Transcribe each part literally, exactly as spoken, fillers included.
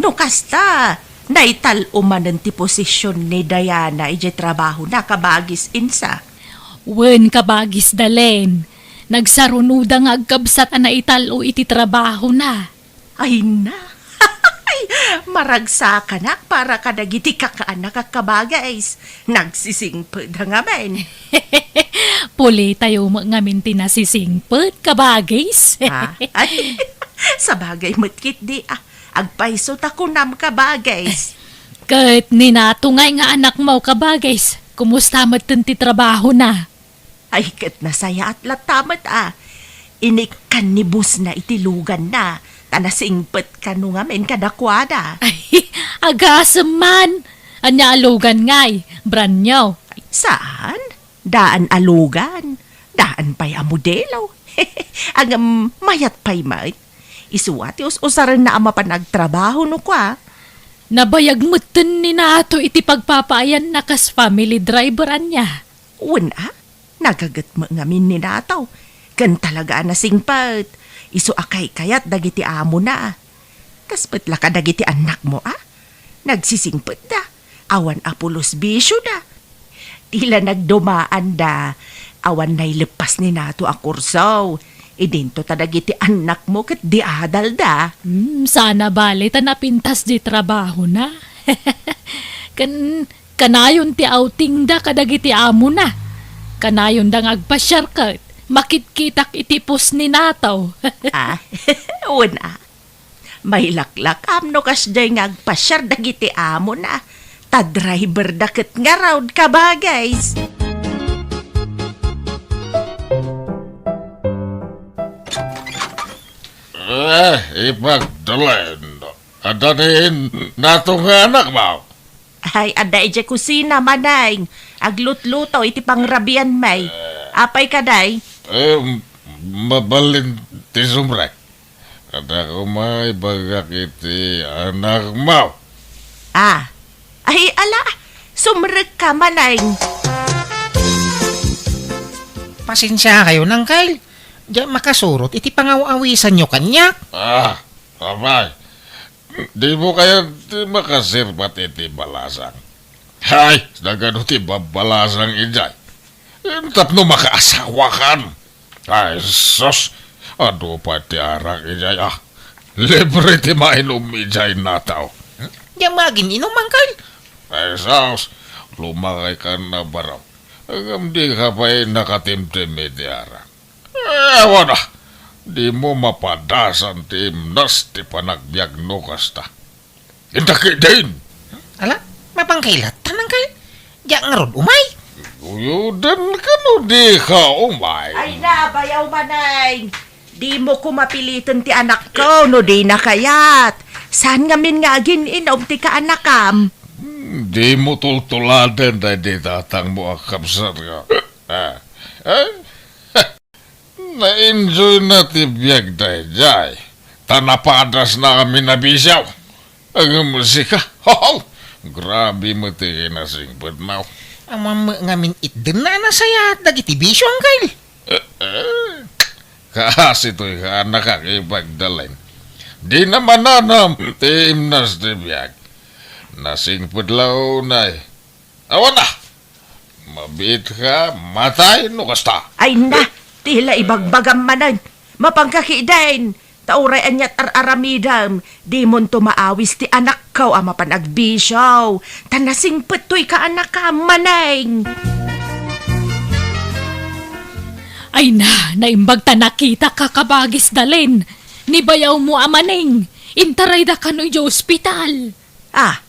No kasta, naital-o manen ti posisyon ni Diana idiay trabahona, kabagis Insa. Wen, kabagis Dalen. Nagsarunoda nga agkabsat a naital-o iti trabahona. Ay na. Maragsakanak para kadagiti kakaannak a kabagis. Nagsisingpet da ngamin. Pulitayo met ngamin ti nasisingpet, kabagis. Ha? Ay, sabagay met ketdi, ah. Agpayso ta kunam, kabagis. Ket ni Nato ngay nga anakmo, kabagis, kumusta metten ti trabahona? Ay, ket nasayaat latta met, ah. Inikkan ni bossna iti luganna, ta nasingpet kano ngamin kadakuada. Ay, agasem man. Ania a lugan ngay? Brand new? Saan? Daan a lugan. Daan pay a modelo. Ngem mayat pay met. Isu a ti us-usarenna a mapan agtrabaho no kua. Nabayag metten ni Nato iti pagpapaayanna kas family driver ania. Wen a, nagaget met ngamin ni Nato. Ken talaga a nasingpet. Isu a kaykayat dagiti amona. Kas met la kadagiti annakmo a? Nagsisingpetda. Awan a pulos bisioda. Ti la nagdumaanda, awan naileppas ni Nato a kurso. Idinto ta dagiti annakmo ket di adalda. Hmm, sana bale ta napintas di trabahona. Ken kanayon ti outingda kadagiti amona. Kanayonda nga agpasiar ket makitkitak iti post ni Nato. Ah, wen a. Mailaklakam no kasdiay nga agpasiar dagiti amona, ta driverda ket ngarud, kabagis. Eh, ipagdalen. Adda ni Nato nga anakmo? Ay, adda idiay kusina, Maneng. Aglutluto iti pangrabianmi. Apay kadi? Eh, mabalin ti sumrek. Adda koma ibagak iti anakmo. Ah. Ay, ala, sumrekka, Maneng. Pasensiakayon, Angkel. Diak makasurot iti pangaw-awisanyo kaniak. Ah, apay. Dimo kayat ti makaserbat iti balasang? Hay, nagano ti babbalasang idiay? Tapno makaasawakan. Ay, sus! Adu pay ti arak idiay, ah. Libre ti mainum idiay, Nato. Diak magin-inum, Angkel. Ay, sus! Lumakayka a barok. Ngem dika pay nakatimtim iti arak. Eh, awan a. Dimo mapadasan ti imnas ti panagbiag no kasta. Inta ketdin. Ala, mapangkailatta, Angkel. Diak ngarud umay. Uyodan kano dika umay. Ay na, bayaw, Maneng. Dimo ko mapiliten ti anakko no dina kayat. Saan ngamin nga agin-inum ti kaanakam? Hmm, dimo tultuladen daydi tatangmo a kabsat nga. Ah. Eh? Na-enjoyna ti biagda idiay, ta napadasna amin a bisio. Ngem sika, hoho! Grabe met ti kinasingpetmo. Ammom met ngamin itdenna a nasayaat dagiti bisio, Angkel. Eh, eh. Kaasi toy kaanakak ipagdalen. Dina mananam ti imnas ti biag. Nasingpet la unay. Awan a! Mabiitka matay no kasta. Ay na, ti la ibagbagam manen. Mapangka ketdin. Ta uray aniat ar-aramidem, dimonto maawis ti anakko a mapan agbisio. Ta nasingpet toy kaanakam, Maneng. Ay na, naimbag ta nakitaka, kabagis Dalen. Ni bayawmo a Maneng, intarayda kano idiay ospital. Ah,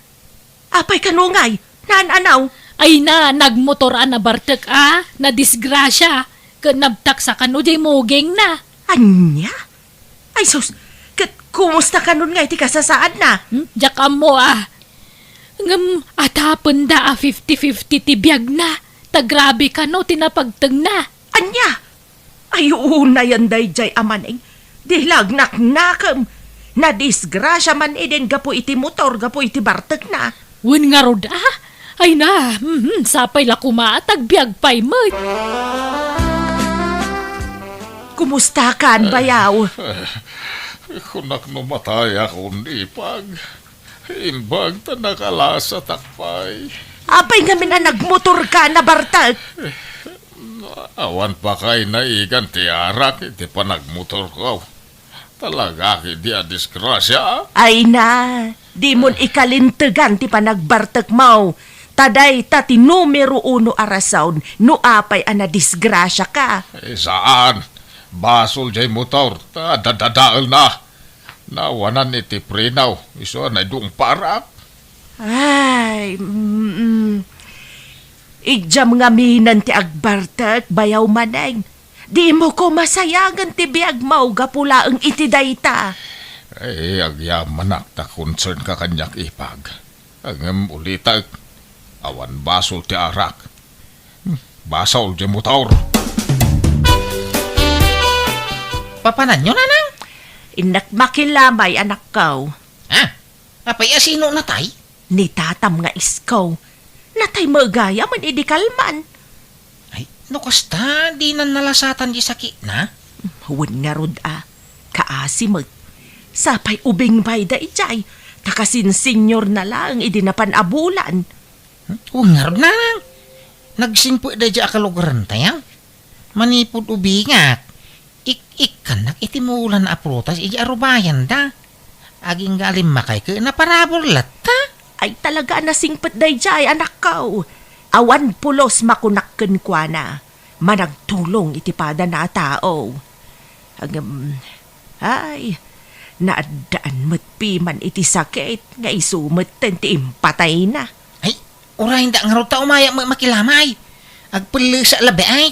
Apay kano ngay? Naan-anaw? Ay na, nagmotor a nabartek a, nadisgrasia, ket nabtaksa kano diay mugingna. Ania? Ay sus, ket kumusta kanon ngay ti kasasaadna? Hmm? Diak ammo a. Ngem atapenda a fifty fifty ti biagna, ta grabe kano ti napagtengna. Ania? Ay, unayen daydiay a Maneng. Di la agnaknakem. Nadisgrasia man idin gapu iti motor, gapu iti bartekna. Wen ngarud a? Ay na, mhm, sapay la koma ta agbiag pay met. Kumustakan, bayaw? Kunak no matayakon, ipag. Imbag ta nakalasatak pay. Apay ngamin a nagmotorka, nabartek? Awan pa kay naigan ti arak iti panagmotorko. Talaga ketdi a disgrasia. Ay na, dimon ikalintegan ti panagbartekmo. Ta dayta ti numero uno a rason no apay a nadisgrasiaka. Eh, saan? Basol jay motor, ta dadadaelna. Nawanan iti preno, isu a naidungparak. Ay, mm, idiam ngaminen ti agbartek, bayaw manen. Dimo koma sayangen ti biagmo gapu laeng iti dayta. Ay, agyamanak ta concern ka kaniak, Ipag. Ngem ulitek, awan basol ti arak. Hmm, basol ti motor. Papananyo, nanang? Innak makilamay, anakko. Ah, apay a sino natay? Ni tatam nga isko. Natay met gayam idi kalman. Ay, no kasta, dinan nalasatan di sakitna? Wen ngarud a, kaasi met. Sapay ubing pay daydiay, ta kasin senior na laeng idi napan a bulan. Hmm? Wen ngarud, nanang. Nagsingpet daydiay a kalugarantayo. Manipud ubingak, ik-ikkannak iti mulan a prutas idi arubayanda. Agingga a limmakay ket naparabur latta. Ay, talaga a nasingpet daydiay, anakko. Awan pulos makunak kenkuana. Managtulong iti padana a tao. Ngem, ay, naaddaan met piman iti sakit nga isu metten ti impatayna. Ay, urayenda ngarud ta umayak met makilamay. Agpellesa labi ay.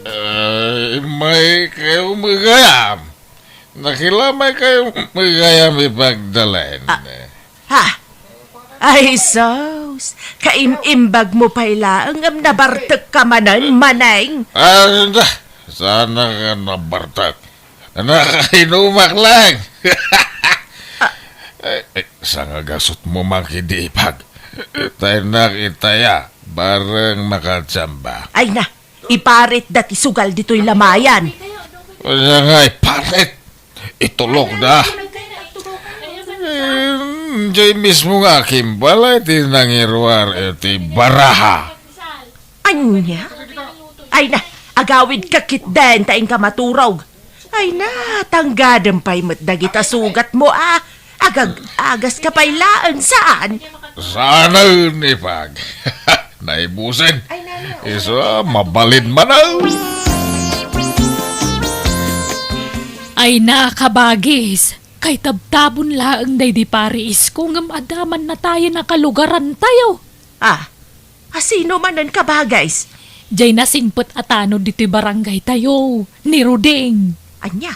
Ay, may kayo met gayam. Nakilamay kayo met gayam, Ipag Dalen. Ah, ha? Ay, sus! Kaim-imbag mo pay laeng ngem nabartek ka manen, Maneng. Ah, da, sana nga nabartek. Nakainumak lang. Eh, eh, sangagasut mo man kidi, Ipag. Tayo nakitaya, bareng makachamba. Ay na, iparit da ti sugal ditoy lamayan. Wala nga iparit. Itulok da. Eh, jay mismo nga akimbal ti nangiruar iti baraha. Ania? Ay na, agawid ka ketdin ta inka maturog. Ay na, tanggadem pay met dagita sugat mo a. Agag-agas ka pay laeng saan. Saan, Ipag? Naibusen. Isu a, mabalin man a. Ay na, kabagis. Kay tabtabon laeng daydi pari isko ngem adda man natayen a kalugarantayo. Ah, asino manen, kabagis? Jay nasingpet a tanod ditoy barangaytayo, ni Ruding. Ania?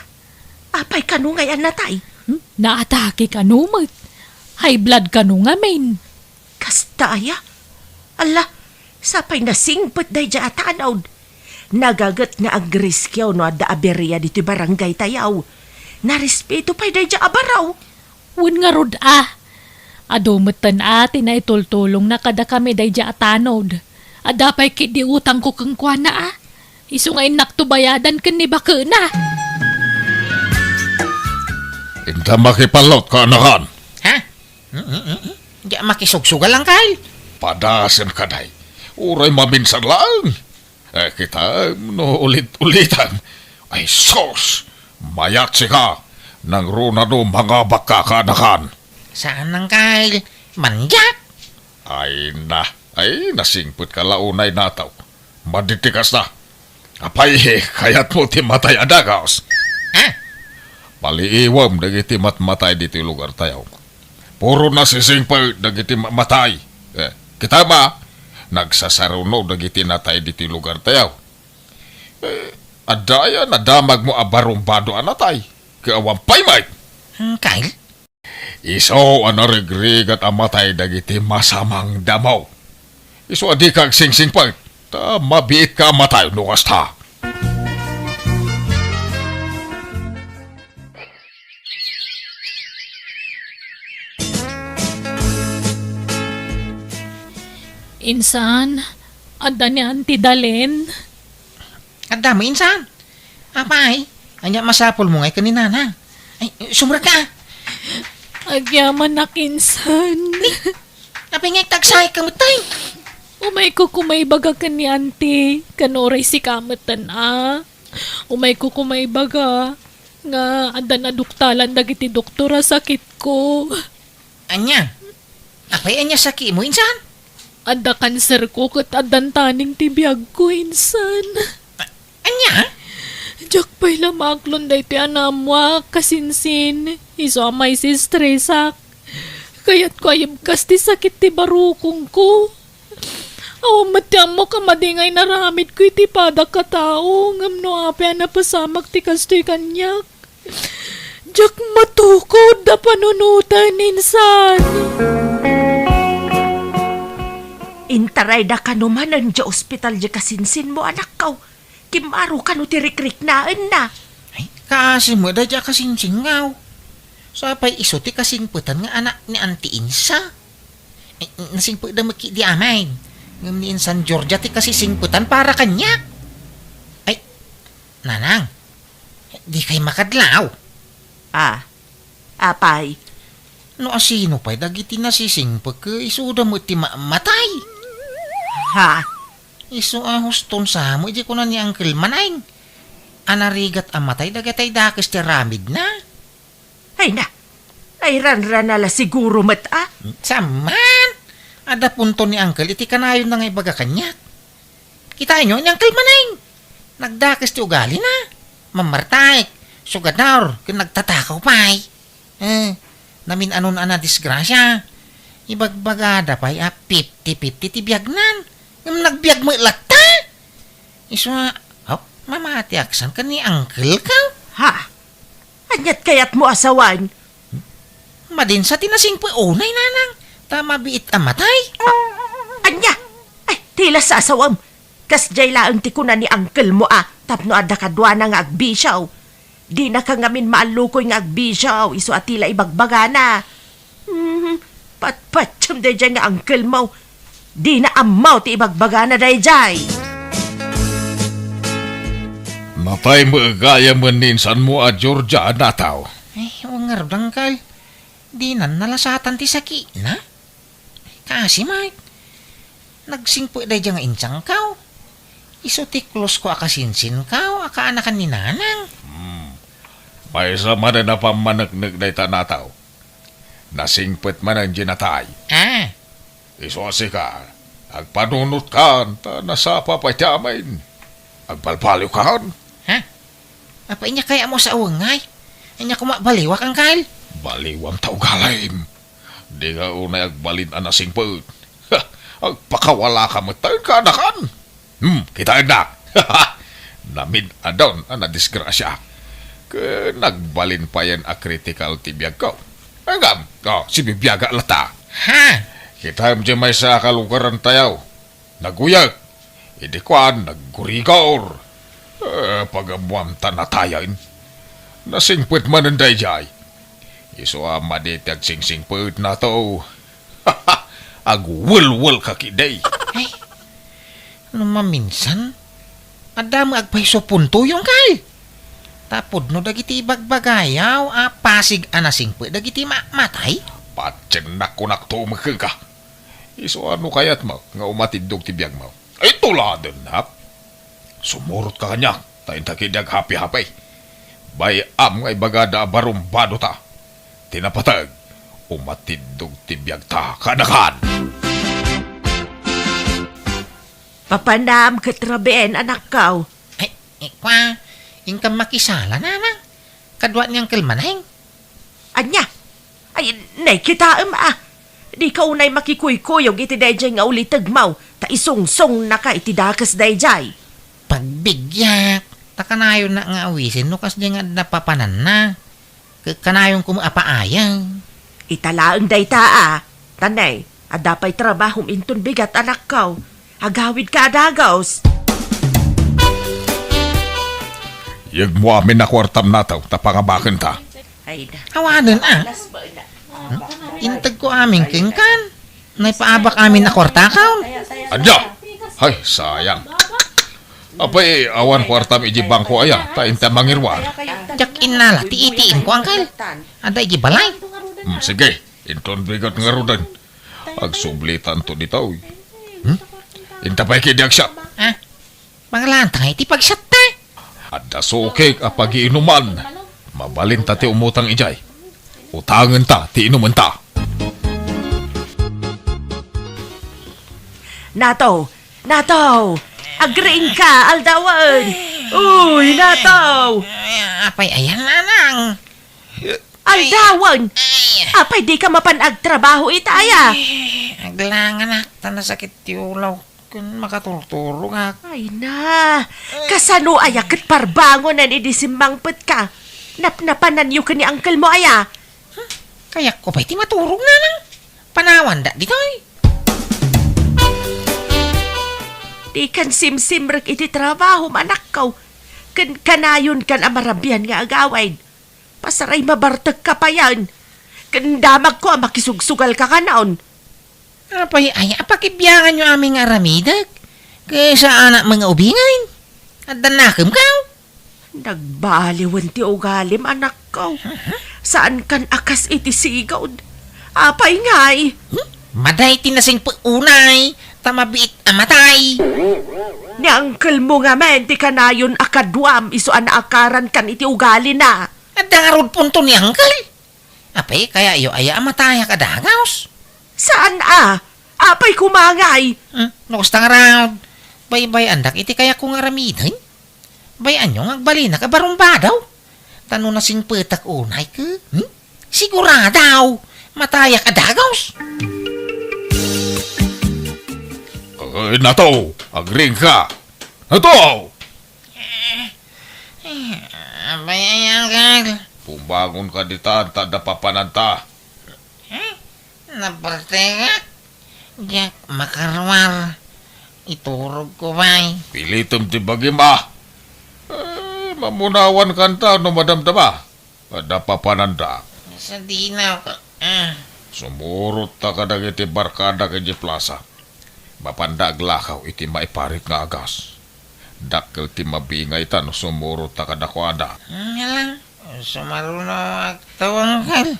Apay kano ngay a natay? Hmm? Naatake kano met. High blood kano ngamin. Kasta aya? Alla, sapay nasingpet daydiay a tanod. Nagaget nga agriskio no adda aberia ditoy barangaytayo. Narespeto pay daydiay a baro. Wen ngarud a. Adu metten a ti naitultulongna kadakami daydiay a tanod. Adda pay ketdi utangko kenkuana a. Isu nga innakto bayadan ken ni bakena. Inta makipallot, kaanakan. Ha? Mm, mm, mm, mm. Diak makisugsugal, Angkel. Padasem kadi. Uray maminsan laeng. Eh, kitaem no ulit-ulitan. Ay, sus! Mayat sika! Nangruna no mangabakka, kaanakan. Saan, Angkel? Mandiak? Ay na, ay, nasingpet ka la unay, nataw. Madi ti kasta. Apay, kayatmo ti matay a dagus? Ah? Paliiwem dagiti matmatay ditoy lugartayo. Puro nasisingpet dagiti ma-, matay. Eh, kita ma, nagsasaruno dagiti natay ditoy lugartayo. Eh, adda aya nadamagmo a barumbado a natay? Ket awan pay met. Hmm, Kyle? Isu a narigrigat a matay dagiti masamang damo. Isu a dika agsingsingpet, ta mabiitka a matay no kasta. Insan, adda ni Auntie Dalen? Adda met, insan. Apay, ania masapulmo ngay ken ni Nana? Ay, sumrek ka. Agyamanak, insan. Apay nga agtagsayka met, tay? Umayko koma ibaga ken ni Auntie, ken uray sika metten a. Umayko koma ibaga nga addan aduktalan dagiti doktor a sakitko. Ania? Apay, ania sakitmo, insan? Adda kanserko ket addan taning ti biagko, insan. A-, ania? Diak pay la maaklon daytoy a naammoak, kasinsin. Isu a maisistresak. Kayatko a ibkas ti sakit ti barukongko. Awan met ti ammok a madi nga inaramidko iti padak a tao, ngem no apay a napasamak ti kastoy kaniak, diak matukod a panunoten, insan. Intarayda kano manen idiay ospital diay kasinsinmo, anakko. Kimmaro kano ti rikriknaenna. Ay, kaasi met daydiay a kasinsinko. Sa pay isu ti kasingpetan nga anak ni Auntie Insa. Ay, nasingpetda met ketdi amin. Ngem ni Insan Georgia ti kasisingpetan para kaniak. Ay, Nanang, dikay makadlaw. Ah, apay? No asino pay dagiti nasisingpet, isuda met ti ma-, matay. Ha? Isu a huston sa met, di kuna ni Uncle Maneng. A narigat a matay dagiti dakes ti aramidna. Ay na, ay ranrana la siguro met a. Saan man? Adda punto ni Uncle iti kanayonna nga ibaga kaniak. Kitaenyo ni Uncle Maneng. Nagdakes ti ugalina. Mammartaek, sugador, ken nagtatakaw pay. Eh, namin-anon a nadisgrasia. Ibagbagada pay a fifty fifty ti biagnan. Ngem nagbiag met latta. Isu a, oh, mamatiak san ken ni Uncle ko. Ha? Aniat kayatmo a sawen? Madin sa ti nasingpet unay, Nanang, ta mabiit a matay. Ania? Ay, ti la sasawem. Kasdiay laeng ti kuna ni uncle mo a tapno adda kaduana nga agbisio. Dinaka ngamin maallukoy nga agbisio, isu a ti la ibagbagana. Hmm, patpatiem daydiay nga uncle mo. Dina ammo ti ibagbagana daydiay. Natay met gayam ni insanmo a Georgia a nataw. Ay, wen ngarud, Uncle. Dinan nalasatan ti sakitna? Kaasi met. Nagsingpet daydiay nga insangko. Isu ti close ko a kasinsinko a kaanakan ni Nanang. Hmm. Maysa manen a pammaneknek dayta nataw. Nasingpet manen diay natay. Ah. Isu a sika, agpanunotkan, ta nasapa pay ti amin. Agbalbaliwkan. Ha? Apay, ania kayatmo a sawen ngay? Ania koma baliwak, Uncle? Baliwam ta ugalim. Dika unay agbalin a nasingpet. Ha, agpakawalaka met ta ken kaanakan. Hmm, kitaennak. Namin-adon a nadisgrasiaak. Ken nagbalin payen a kritikal ti biagko. Ngem, oh, sibibiagak latta. Ha? Kitaem diay maysa a kalugarantayo. Naguyek. Idi kuan, naggurigor. Eh, pagammuam ta natayen. Nasingpet manen daydiay. Isu a madi ti agsingsingpetna to. Agwelwelka ketdi. Ay, no maminsan, adda met agpayso puntoyo, Uncle. Ta pudno dagiti ibagbagayo a pasig a nasingpet dagiti ma-, matay. Patiennak kunak to met kenka. Isu a no kayatmo nga umatiddog ti biagmo. Ay, tuladennak. Sumurotka kaniak, ta inta ketdi aghapihapi. Bay-am nga ibagada a barumbadota. Ti napateg, umatiddog ti biagta kaanakan. Papanam ket rabien, anakko. Ay, eh, kwa, inkam makisala, Nanang. Kadua ni Uncle Maneng. Ania? Ay, nay, kitaem a. Dika unay makikuykuyog iti daydiay nga ulitegmo, ta isungsungnaka iti dakes daydiay. Pagbigyak, ta kanayonna nga awisen no kasdiay nga adda papananna. Ket kanayonko met a paayeng. Ita laeng dayta a. Ta nay, adda pay trabahom inton bigat, anakko. Agawidka a dagus. Yegmo amin a kuartam nataw, ta pangabakenta. Ay, da. Awanen a. Alas ba na? Hmm? Integko amin kenkan. Naipaabak amin a kuartakaw. Ania? Ay, sayang. Apay, awan kuartam iti bangko aya, ta inta mangiruar. Diak innala ti ATM ko, Uncle. Adda iti balay. Hmm, sige, inton bigat ngaruden. Agsublitanto ditoy. Hmm? Inta pay ketdi agsiat. Ah, mangalaanta ngay iti pagsiatta. Adda sukik a pagiinuman. Mabalinta ti umutang idiay. Utangenta ti inumenta. Nato, Nato, agriingka, aldawen. Uy, Nato. Ay, apay, ayan, nanang. Aldawen. Ay. Apay, dika mapan agtrabaho ita aya? Ay, aglanganak, ta nasakit ti ulaw. Ken makaturturogak. Ay na, kasano aya ket parbangonen idi simmangpetka? Napnapananyo ken ni uncle mo aya? Huh? Kayatko pay ti maturog, nanang. Panawanda ditoy. Dikan simsimrek iti trabahom, anakko. Ken kanayonkan a marabian nga agawid. Pasaray mabartekka payen. Ken damagko a makisugsugalka kanon. Apay aya a pakibianganyo amin nga aramidek? Ket saanak nga ubingen? Adda nakemkaw? Nagbaliwen ti ugalim, anakko. Saankan a kas iti sigud. Apay ngay? Hmm? Maday ti nasingpet unay, ta mabiit a matay. Ni uncle mo ngamin ti kanayon a kaduam isu a naakarankan iti ugalina. Adda ngarud punto ni uncle? Apay, kayatyo aya a matayak a dagaws? Saan a? Apay koma ngay? Hmm, no kasta ngarud, baybay-andak iti kayatko nga aramiden. Bay-anyo nga agbalinak a barumbadaw. Ta no nasingpetak unay ket, hmm? Sigurado, matayak a dagaws. Ay, Nato, agriingka. Nato! Eh, eh, apay aya, uncle? Bumangonka ditan, ta adda papananta. Eh? Nabartekak? Diak makaruar. Iturogko pay. Pilitem ti bagim a. Eh, mamunawankan ta no madamdama. Adda papananda. Sadino ka, ah. Sumurotta kadagiti barkadak idiay plasa. Mapanda aglakaw iti maiparit nga agas. Dakkel ti mabingayta no sumurotta kadakuada. Nga lang, sumaruno agtawangkal.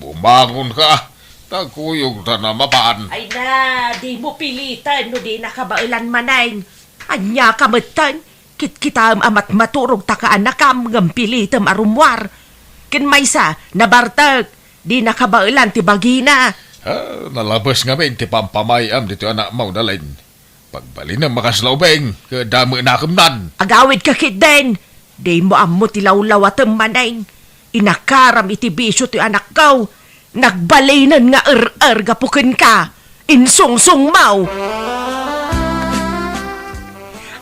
Bumangonka, ta kuyogta a mapan. Ay na, dimo piliten no dina kabaelan manen. Ania ka metten? Kitkitaem a matmaturog ta kaanakam ngem pilitem a rummuar. Ken maysa, nabartek, dina kabaelan ti bagina. Ah, nalabes ngamin ti pampamay-am ditoy anakmo, Dalin. Pagbalinem a kasla ubing, ket damo nakemnan. Agawidka ketdin, dimo ammo ti lawlawatem manen. Inakaram iti bisio ti anakko. Nagbalinen nga er-er gapu kenka. Insungsongmo.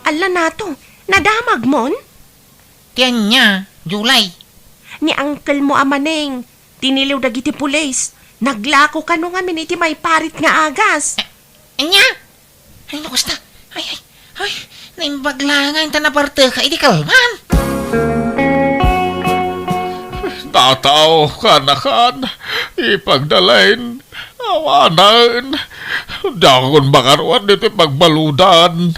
Alla Nato, nadamagmon? Ti ania, Julie? Ni uncle mo a Maneng, tiniliw dagiti pulis. Naglako kano ngamin iti maiparit nga agas. A-, ania? Ay, no kasta. Ay, ay, ay, naimbag la ngay ta nabarteka iti kalman. Nataw, kanakan, ipagdalain, awanen, dakon makaruar ditoy pagbaludan.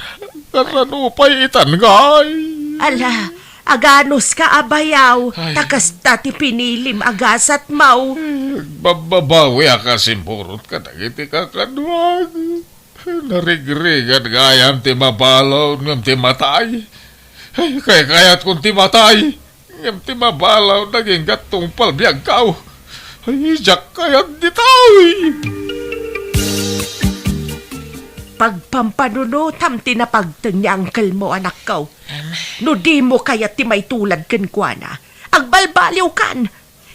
Kasano pay itan ngay? Ala, aganuska a bayaw, ay, ta kasta ti pinilim a gasatmo. Ay, agbababawiak a simurot kadagiti kakaduak. Narigrigat gayam ti mabalud ngem ti matay. Ay, kaykayatkon ti matay, ngem ti mabalud agingga tungpal biagko. Ay, diak kayat ditoy. Pagpampanunotam ti napagteng ni uncle mo, anakko. No dimo kayat ti maitulad kenkuana, agbalbaliwkan.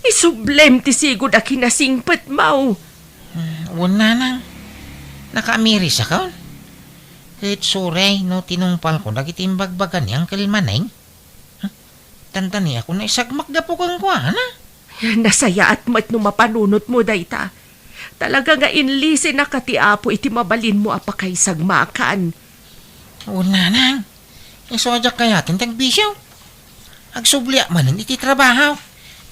Isublem ti sigud a kinasingpetmo. Hmm, wen, nanang. Nakaamirisakon. Ket sorry no tinungpalko dagiti imbagbaga ni Uncle Maneng. Hmm? Tantaniakon a isagmak gapu kenkuana. Nasayaat met no mapanunotmo dayta. Talaga nga inlisinaka ti Apo iti mabalinmo a pakaisagmakan. Wen, nanang. Isu a diak kayaten ti agbisio. Agsubliak manen iti trabaho.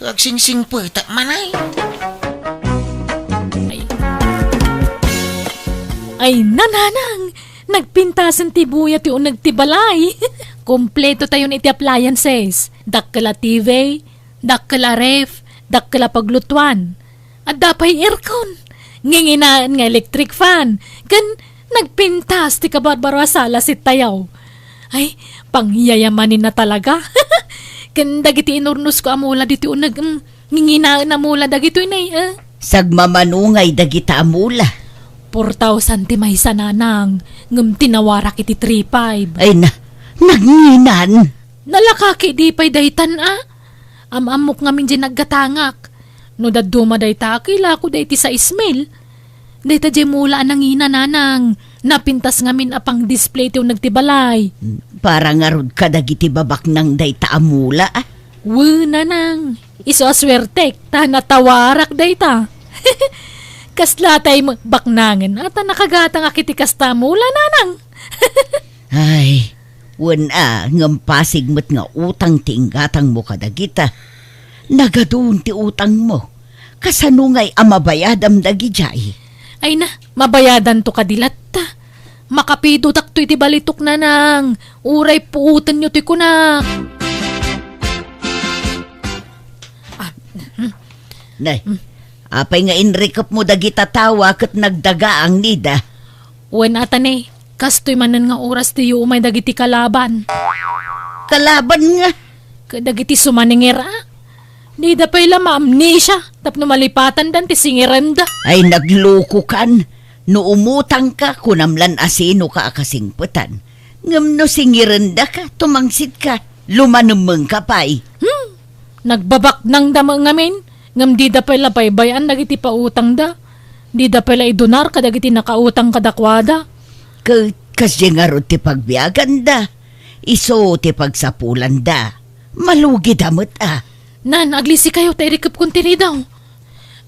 Agsingsingpetak manen. Ay, nananang! Nagpintasen ti buya ti uneg ti balay. Kumpleto tayon iti appliances. Dakkel a T V, dakkel a ref, dakkel a paglutuan. Adda pay aircon. Nginginaen nga electric fan. Ken nagpintas ti kabarbaro a sala sitayo. Ay, pangyayamanen na talaga. Ken dagiti inurnosko a mula ditoy uneg, mm, nginginaen a mula dagitoy nay, eh. Sagmamano ngay dagita a mula. Four thousand ti maysa, nanang, ngem tinawarak iti three five. Ay na, nagnginan. Nalakaki di pay daytan a. Am-ammok ngamin diay naggatangak. No dadduma dayta, kailako dayta sais mil. Dayta diay mula a nangina, nanang. Napintas ngamin a pang-display ti uneg ti balay. Para ngarud kadagiti babaknang dayta a mula, a? Wen, nanang. Isu a suertek, ta natawarak dayta. Kasla tay baknangen, a ta nakagatangak iti kasta a mula, nanang. Ay, wen a, ngem pasig met nga utang ti inggatangmo kadagita. Nagadun ti utangmo. Kasano ngay a mabayadam dagidiay? Ay na, mabayadanto kadi latta. Makapidotakto iti balitok, nanang. Uray puotenyo ti kunak. Ah, hmm. Nay, hmm. Apay nga inrikepmo dagita tawa ket nagdagaang nida? Wen a ta ne, kastoy manen nga oras ti umay dagiti kalaban. Kalaban nga? Kadagiti sumaningira. Dida pay la maamnesia tapno malipatandan ti singirenda. Ay, naglukokan. No umutangka, kunam lan a sinoka a kasingpetan. Ngem no singirendaka, tumangsitka, lumanemmengka pay. Hmm. Nagbabaknangda met ngamin, ngem dida pay la baybay-an dagiti pautangda. Dida pay la idunar kadagiti nakautang kadakuada. Ket kasdiay ngarud ti pagbiaganda. Isu ti pagsapulanda. Malugida met a. Nan, aglisikayo ta irikepkon ti ridaw.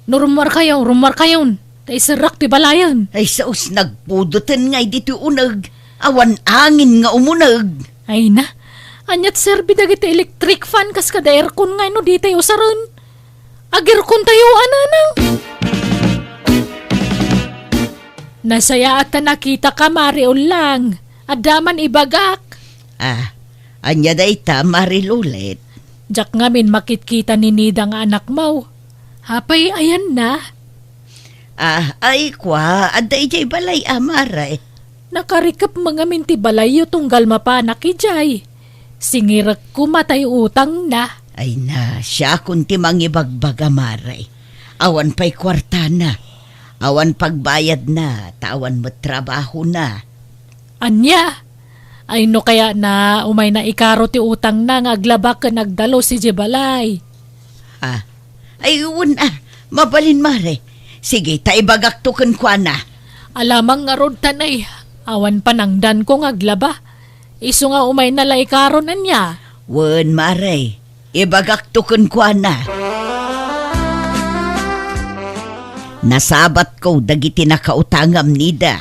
No rummuarkayo, rummuarkayon, ta iserrak ti balayen. Ay, saos nagpudoten ngay ditoy uneg, awan angin nga umuneg. Ay na, aniat serbi dagiti electric fan kas kada aircon ngay no ditay usaren? Agirkon tayo, a nanang. Nasayaat ta nakitaka, Mari Ullang. Adda man ibagak. Ah, ania dayta, Mari Lulet? Diak ngamin makitkita ni Nida nga anakmo. Apay, ayanna? Ah, ay, kua, adda idiay balay, a, Mare. Nakarikep met ngamin ti balayyo tunggal mapanak idiay. Singirekko met tay utangna. Ay na, siakon ti mangibagbaga, Mare. Awan pay kuartana. Awan pagbayadna, ta awan met trabahona. Ania? Ay, no kaya na, umayna ikaro ti utangna nga aglaba ken agdalus idiay balay. Ah, ay, wen a, mabalin, Mare. Sige, ta ibagakto kenkuana. Alamang ngarud ta nay, awan panangdanko nga aglaba. Isu nga umayna la ikaron, ania? Wen, Mare, ibagakto kenkuana. Nasabatko dagiti nakautangam, Nida.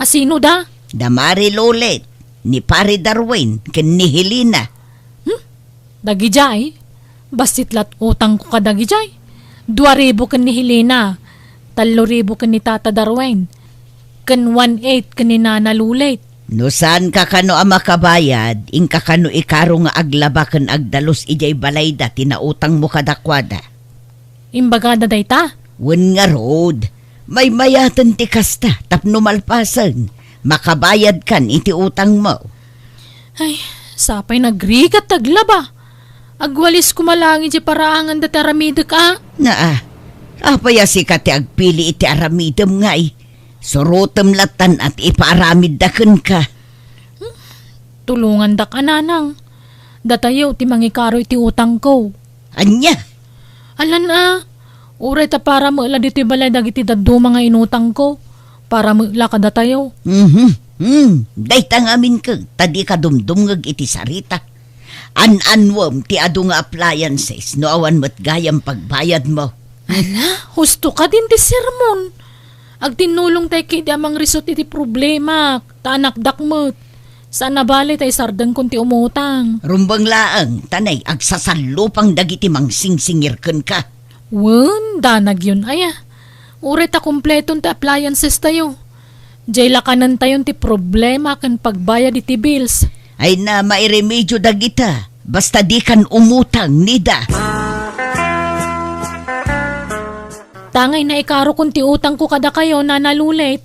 A sino da? Da Mari Lolet, ni Pari Darwin, ken ni Helena. Hmm? Dagidiay? Bassit la't utangko kadagidiay. Dua ribu ken ni Helena, tallo ribu ken ni Tata Darwin, ken one eight ken ni Nana Lulet. No saanka kano a makabayad, inka kano ikaro nga aglaba ken agdalus idiay balayda ti nautangmo kadakuada. Imbagada dayta? Wen ngarud, maymayaten ti kasta tapno malpasen, makabayadkan iti utangmo. Ay, sapay nagrigat ti aglaba. Agwalisko laeng idiay paraangan dati aramidek a. Naa, apay a sika ti agpili iti aramidem ngay? Surotem lattan a ti ipaaramidda kenka. Hmm? Tulongandak a nanang. Datayo ti mangikaro iti utangko. Ania? Alan a, uray ta para met la ditoy balay dagiti dadduma nga inutangko. Para met la kadatayo. Mhm. Hmm, dayta ngamin ket ta dika dumdumngeg iti sarita. An-annuem ti adu nga appliances no awan met gayam pagbayadmo. Ala, husto kadin ti sermon. Agtinnulong tay ketdi a mangrisut iti problemak, ta anakdak met. Saan a bale ta isardengkon ti umutang. Rumbeng laeng, ta nay, agsasallupang dagiti mangsingsingir kenka. Wen, danagyon aya. Uray ta kompleton ti appliances tayo. Diay lakanentayon ti problema ken pagbayad iti bills. Ay na, mairemedio dagita. Basta dikan umutang, Nida. Tangay naikarokon ti utangko kadakayo, Nana Lulit.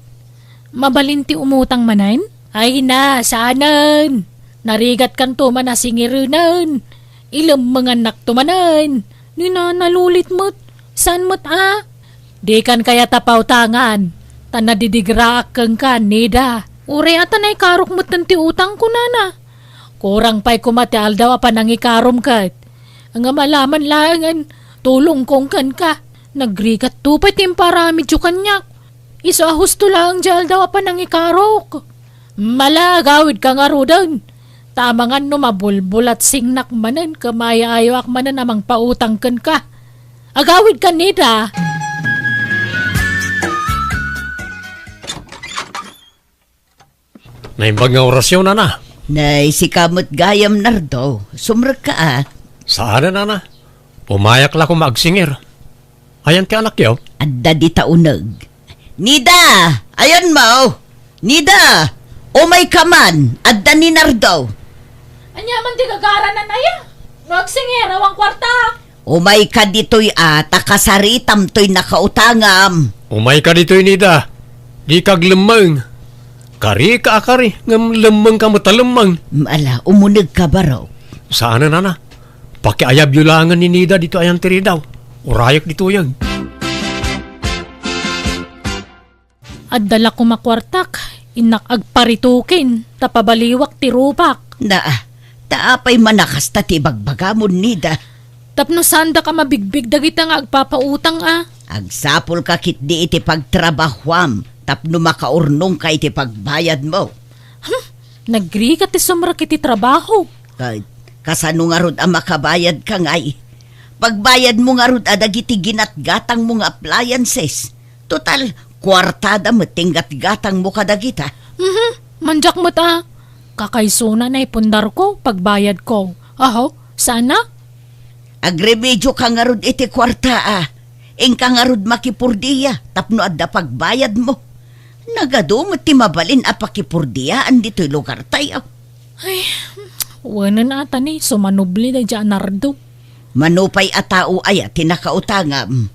Mabalin ti umutang manen? Ay na, saanen. Narigatkanto man a singirenen. Ilemmengannakto manen. Ni Nana Lulit met, saan met a? Dikan kayat a pautangan, ta nadidigraak kenka, Nida. Uray a ta naikarok metten ti utangko, Nana. Kurang pay koma ti aldaw a panangikaromko. Ngem alaman laengen, tulongkon kenka. Nagrigatto pay ti imparamidyo kaniak. Isu a husto laeng diay aldaw a panangikarok. Mala, agawidka ngaruden. Ta amangan no mabulbulatsingnak manen ket maayayoak manen a mangpautang kenka. Agawidka, Nida. Naimbag nga orasyo, Nana. Nay, sika met gayam, Nardo. Sumrekka a. Saan a, Nana. Umayak la koma agsingir. Ayan ti anakyo? Adda dita uneg. Nida! Ayanmo! Nida! Umayka man! Adda ni Nardo! Ania man ti gagaranan aya? No agsingir, awan kuarta! Umayka ditoy a, ta kasaritam toy nakautangam. Umayka ditoy, Nida. Dika aglemmeng. Karika a kari, ngem lemmengka met a lemmeng. Ala, umunegka, barok. Saan a, Nana. Pakiayabyo laengen ni Nida ditoy ayan ti ridaw. Urayek ditoyen. Adda la koma kuartak, innak agparitukin, ta pabaliwak ti rupak. Naa, ta apay man a kasta ti ibagbagamon, Nida? Tapno saandak a mabigbig dagita nga agpapautang a. Agsapulka ketdi iti pagtrabahuam tapno makaurnongka iti pagbayadmo. Hmm, nagrigat ti sumrek iti trabaho. Ka-, kasano ngarud a makabayadka ngay? Pagbayadmo ngarud a dagiti ginatgatangmo nga appliances. Total, kuartada met ti inggatgatangmo kadagita. Mhm, mandiak met a. Kakaysona naipundarko, pagbayadko. Aho, saan a? Agremedioka ngarud iti kuarta a. Inka ngarud makipurdia tapno adda pagbayadmo. Nagadu met ti mabalin a pakipurdiaan ditoy lugartayo. Ay, wenen a ta ni, sumanubli daydiay a Nardo. Mano pay a tao aya ti nakautangam?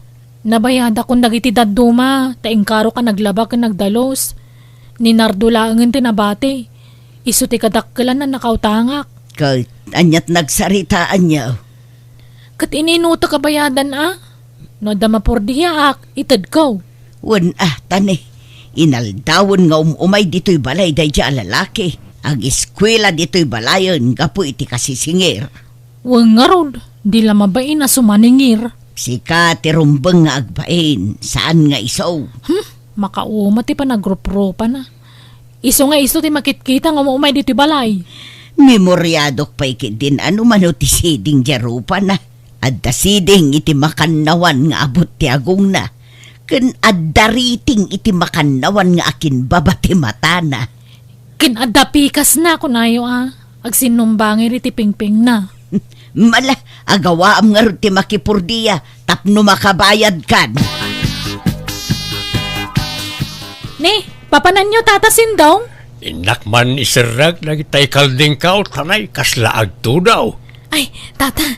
Nabayadakon dagiti dadduma, ta inkarok a naglaba ken nagdalus. Ni Nardo laengen ti nabati. Isu ti kadakkelan a nakautangak. Ket aniat nagsaritaanyo? Ket ininutek a bayadan a. No adda mapurdiaak, itedko. Wen a, ta ni, inaldawen nga um-umay ditoy balay daydiay a lalaki. Agiskuela ditoy balayen gapu iti kasisingir. Wen ngarud, di la mabain a sumaningir. Sika ti rumbeng nga agbain, saan nga isu. Hmm, makauma ti panagrupropana. Isu nga isu ti makitkita nga um-umay ditoy balay. Memoriadok pay ketdin a no mano ti siding diay rupana. Adda siding iti makannawan nga abut ti agongna, ken adda riting iti makannawan nga akinbaba ti matana. Ken adda pikasna, kunayo a, agsinnumbangir iti pingpingna. Mala, agawaam ngarud ti makipurdia tapno makabayadkan. Ni, papananyo, Tata Sindong? Innak man iserrek dagitay kaldingkaw, tanay kasla agtudaw. Ay, Tata,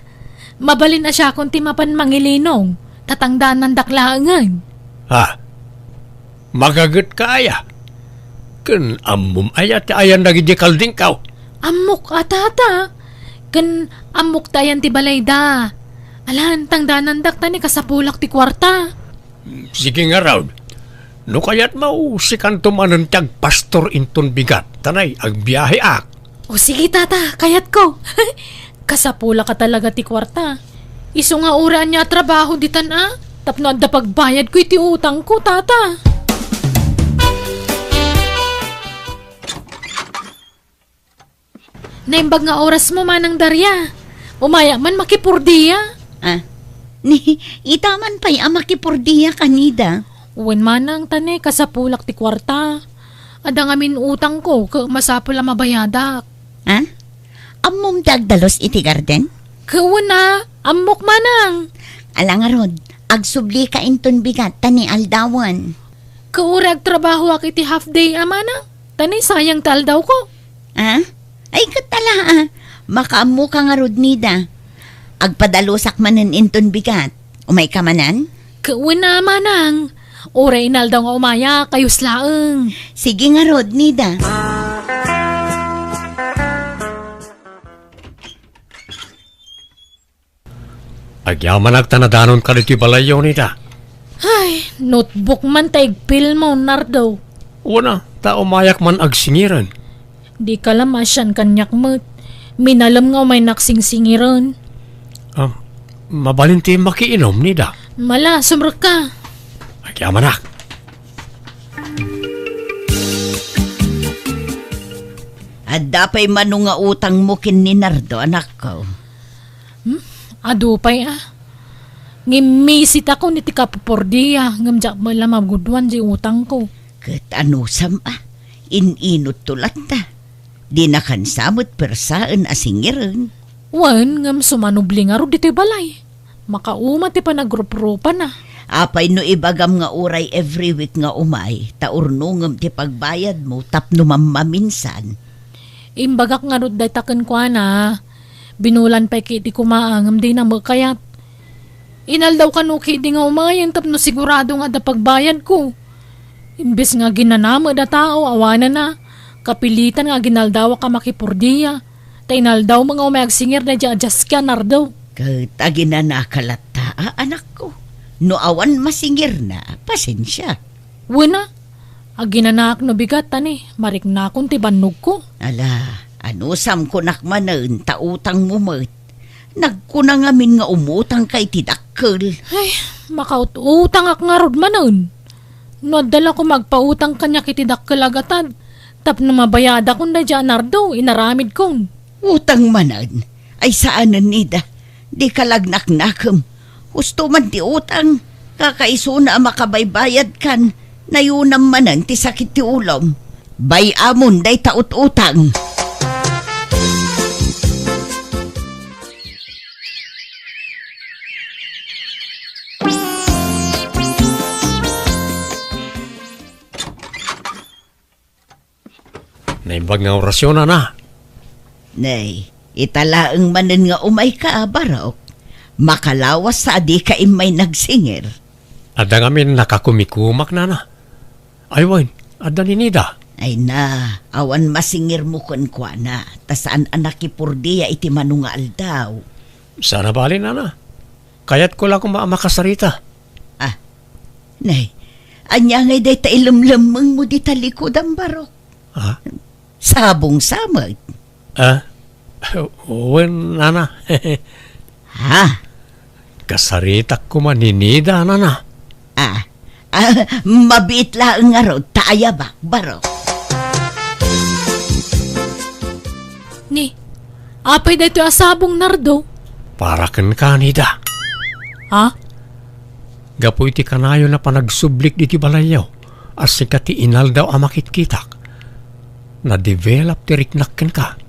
mabalin a siakon ti mapan mangilinong, ta tangdanandak laengen. Ha? Magagetka aya? Ken ammom aya ti ayan dagiti kaldingkaw? Ammok a, Tata. Ken ammok ti ayan ti balayda. Alan, tangdanandak ta ni kasapulak ti kuarta. Sige ngarud. No kayatmo, sikanto manen ti agpastor inton bigat, tanay agbiaheak. O sige, Tata, kayatko. Kasapulak a talaga ti kuarta. Isu nga uray ania a trabaho ditan a, tapno adda pagbayadko iti utangko, Tata. Naimbag nga orasmo, Manang Daria. Umayak man makipurdia. Ah, ni, ita man pay a makipurdia kanida. Wen, Manang, ta ni, kasapulak ti kuarta. Adda ngamin utangko, ket masapul a mabayadak. Ha? Ammom ti agdalus iti garden? Ket wen a, ammok, Manang. Ala ngarud, agsublika inton bigat ta ni aldawen. Ket uray agtrabahoak iti half day a, Manang, ta ni sayang ti aldawko. Ha? Ay, ket ala, ah. Makaammoka ngarud, Nida. Agpadalusak manen inton bigat. Umayka manen? Ket wen a, manang. Uray inaldaw nga umayak, kayus laeng. Sige ngarud, Nida. Agyamanak ta nadanonka ditoy balayyo, Nida. Ay, notebook man ta igpilmo, Nardo. Wen a, ta umayak man agsingiren. Dika la maasian kaniak met. Minalem nga umaynak singsingiren. Ah, mabalin ti makiinom, Nida? Mala, sumrekka. Agyamanak. Adda pay mano nga utangmo ken ni Nardo, anakko? Hmm? Adu pay, ah. Ngimmisit ako iti kapupordia, ngem diak met la maguduan di utangko. Ket anusam, ah? In-inutto latta. Dinakansa met persaen a singiren. Wen, ngem sumanubli ngarud ditoy balay. Makauma ti panagruprupana. Apay no ibagam nga uray every week nga umay, ta urnongem ti pagbayadmo tapno mammaminsan? Imbagak ngarud dayta kenkuana. Binulan pay ketdi koma, ngem dina met kayat. Inaldaw kano ketdi nga umayen tapno sigurado nga adda pagbayadko. Imbes nga aginana met a tao, awanen a. Kapilitan nga aginaldawak a makipordia. Ta inaldawmo nga umay agsingir daydiay a diaski a Nardo. Ket aginanaka latta, a, anakko. No awan masingirna, pasensia. Wen a, aginanaak no bigat, ta ni, mariknakon ti bannogko. Ala, anusam kunak manen ta utangmo met. Nagkuna ngamin nga umutangka iti dakkel. Ay, makaut-utangak ngarud manen. No adda la koma agpautang kaniak iti dakkel a gatad, tapno mabayadakon daydiay a Nardo, inaramidkon. Utang manen? Ay saanen, Nida. Dika la agnaknakem. Husto man ti utang. Kakaisuna a makabaybayadkan. Nayunam manen ti sakit ti ulom. Bay-amon dayta ut-utang. Naimbag nga orasyon, nana. Nay, ita laeng manen nga umayka, Barok. Makalawas a dika immay nagsingir. Adda ngamin nakakumikumak, nana. Ay wen, adda ni Nida. Ay na, awan masingirmo kenkuana, ta saan a nakipordia iti mano nga aldaw. Saan a bale, nana. Kayatko la koma a makasarita. Ah, nay, ania ngay dayta ilemlemmengmo dita likudan, Barok? Ah? Sabong sa met. Ah? Wen, nana. Ha? Kasaritak koma ni Nida, nana. Ah, ah, mabiit laeng ngarud ta ayabak, Barok. Ni, apay daytoy a sabong, Nardo? Para kenka, Nida. Ha? Gapu iti kanayon a panagsublik ditoy balayyo, a sika ti inaldaw a makitkitak, na-develop ti riknak kenka.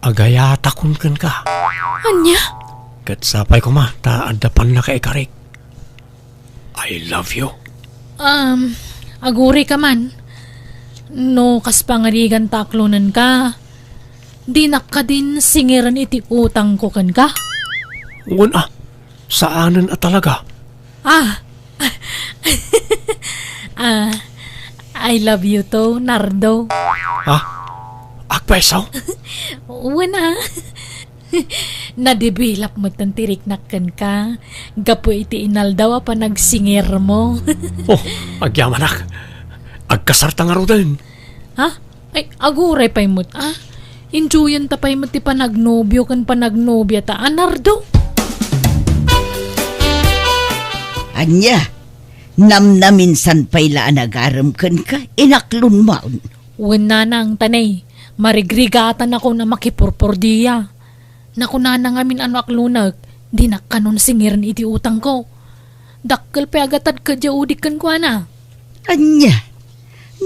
Agayatakon kenka. Ania? Ket sapay koma ta adda pannakaikarik. I love you. Um, agurayka man. No kas pangarigan ta aklonenka, dinak kadin singiren iti utangko kenka? Wen a, saanen a talaga. Ah. Ah, I love you too, Nardo. Ha? Agpayso? Wen a. Na-develop met ti riknak kenka gapu iti inaldaw a panagsingirmo. Oh, agyamanak. Agkasarta ngaruden. Ha? Ay, aguray pay met, ah. Enjoyenta pay met ti panagnobio ken panagnobia ta, a, Nardo. Ania? Namnaminsan pay la a nagarem kenka, inaklonmon. Wen nanang, ta ni, marigrigatan ako a makipurpordia. Nakunana ngamin a no aklonek, dinak kanon singiren iti utangko. Dakkel pay a gatad ket diay udik kenkuana. Ania?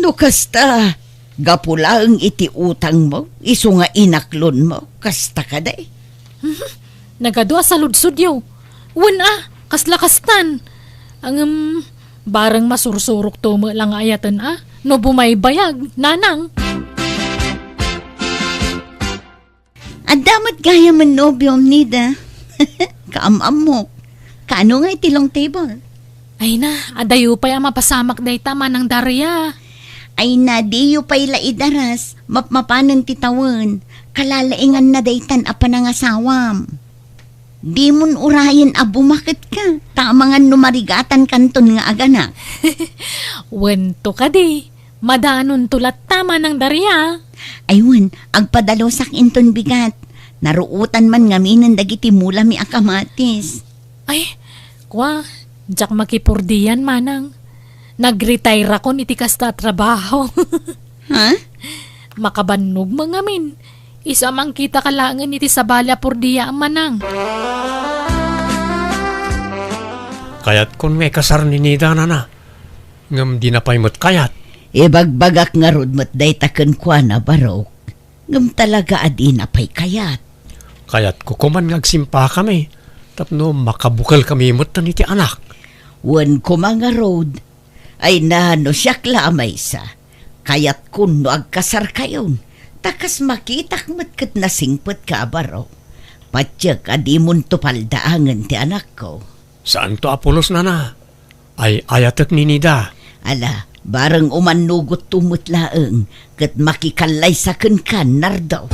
No kasta, gapu laeng iti utangmo, isu nga inaklonmo, kasta kadi? Mhm. Nagadu a saludsodyo. Wen a, kasla kastan. Ngem, bareng masursurokto met la nga ayaten a, no bumaybayag, nanang. Adda met gayam nobiom, Nida. Kaam-ammok. Kaano nga iti long table? Ay na, adayo pay a mapasamak dayta, Manang Daria. Ay na, diyo pay la idaras, mapmapanen ti tawen. Kalalainganna daytan a panangasawam. Dimon urayen a bumaketka, ta amangan no marigatan kanton nga aganak. Wen to kadi, madanon to latta, Manang Daria. Ay wen, agpadalusak inton bigat. Naruotan man ngaminen dagiti mulami a kamatis. Ay, kua, diak makipurdian, Manang. Nagretire akon iti kasta a trabaho. Ha? Makabannog mo ngamin. Isu a mangkitaka laengen iti sabali a purdia, Manang. Kayatkon nga ikasar ni Nida, nana. Ngem dina pay met kayat. Ibagbagak ngarud met dayta kenkuana, Barok. Ngem talaga a dina pay kayat. Kayatko koman nga agsimpakami tapno makabukelkami metten iti anak. Wen koma ngarud, ay na, no siak la a maysa, kayatkon no agkasarkayon, ta kas makitak met ket nasingpetka a Barok. Patiek a dimonto paldaangen ti anakko. Saanto a pulos, nana. Ay-ayatek ni Nida. Ala, bareng umannogotto met laeng, ket makikallaysa kenka, Nardo.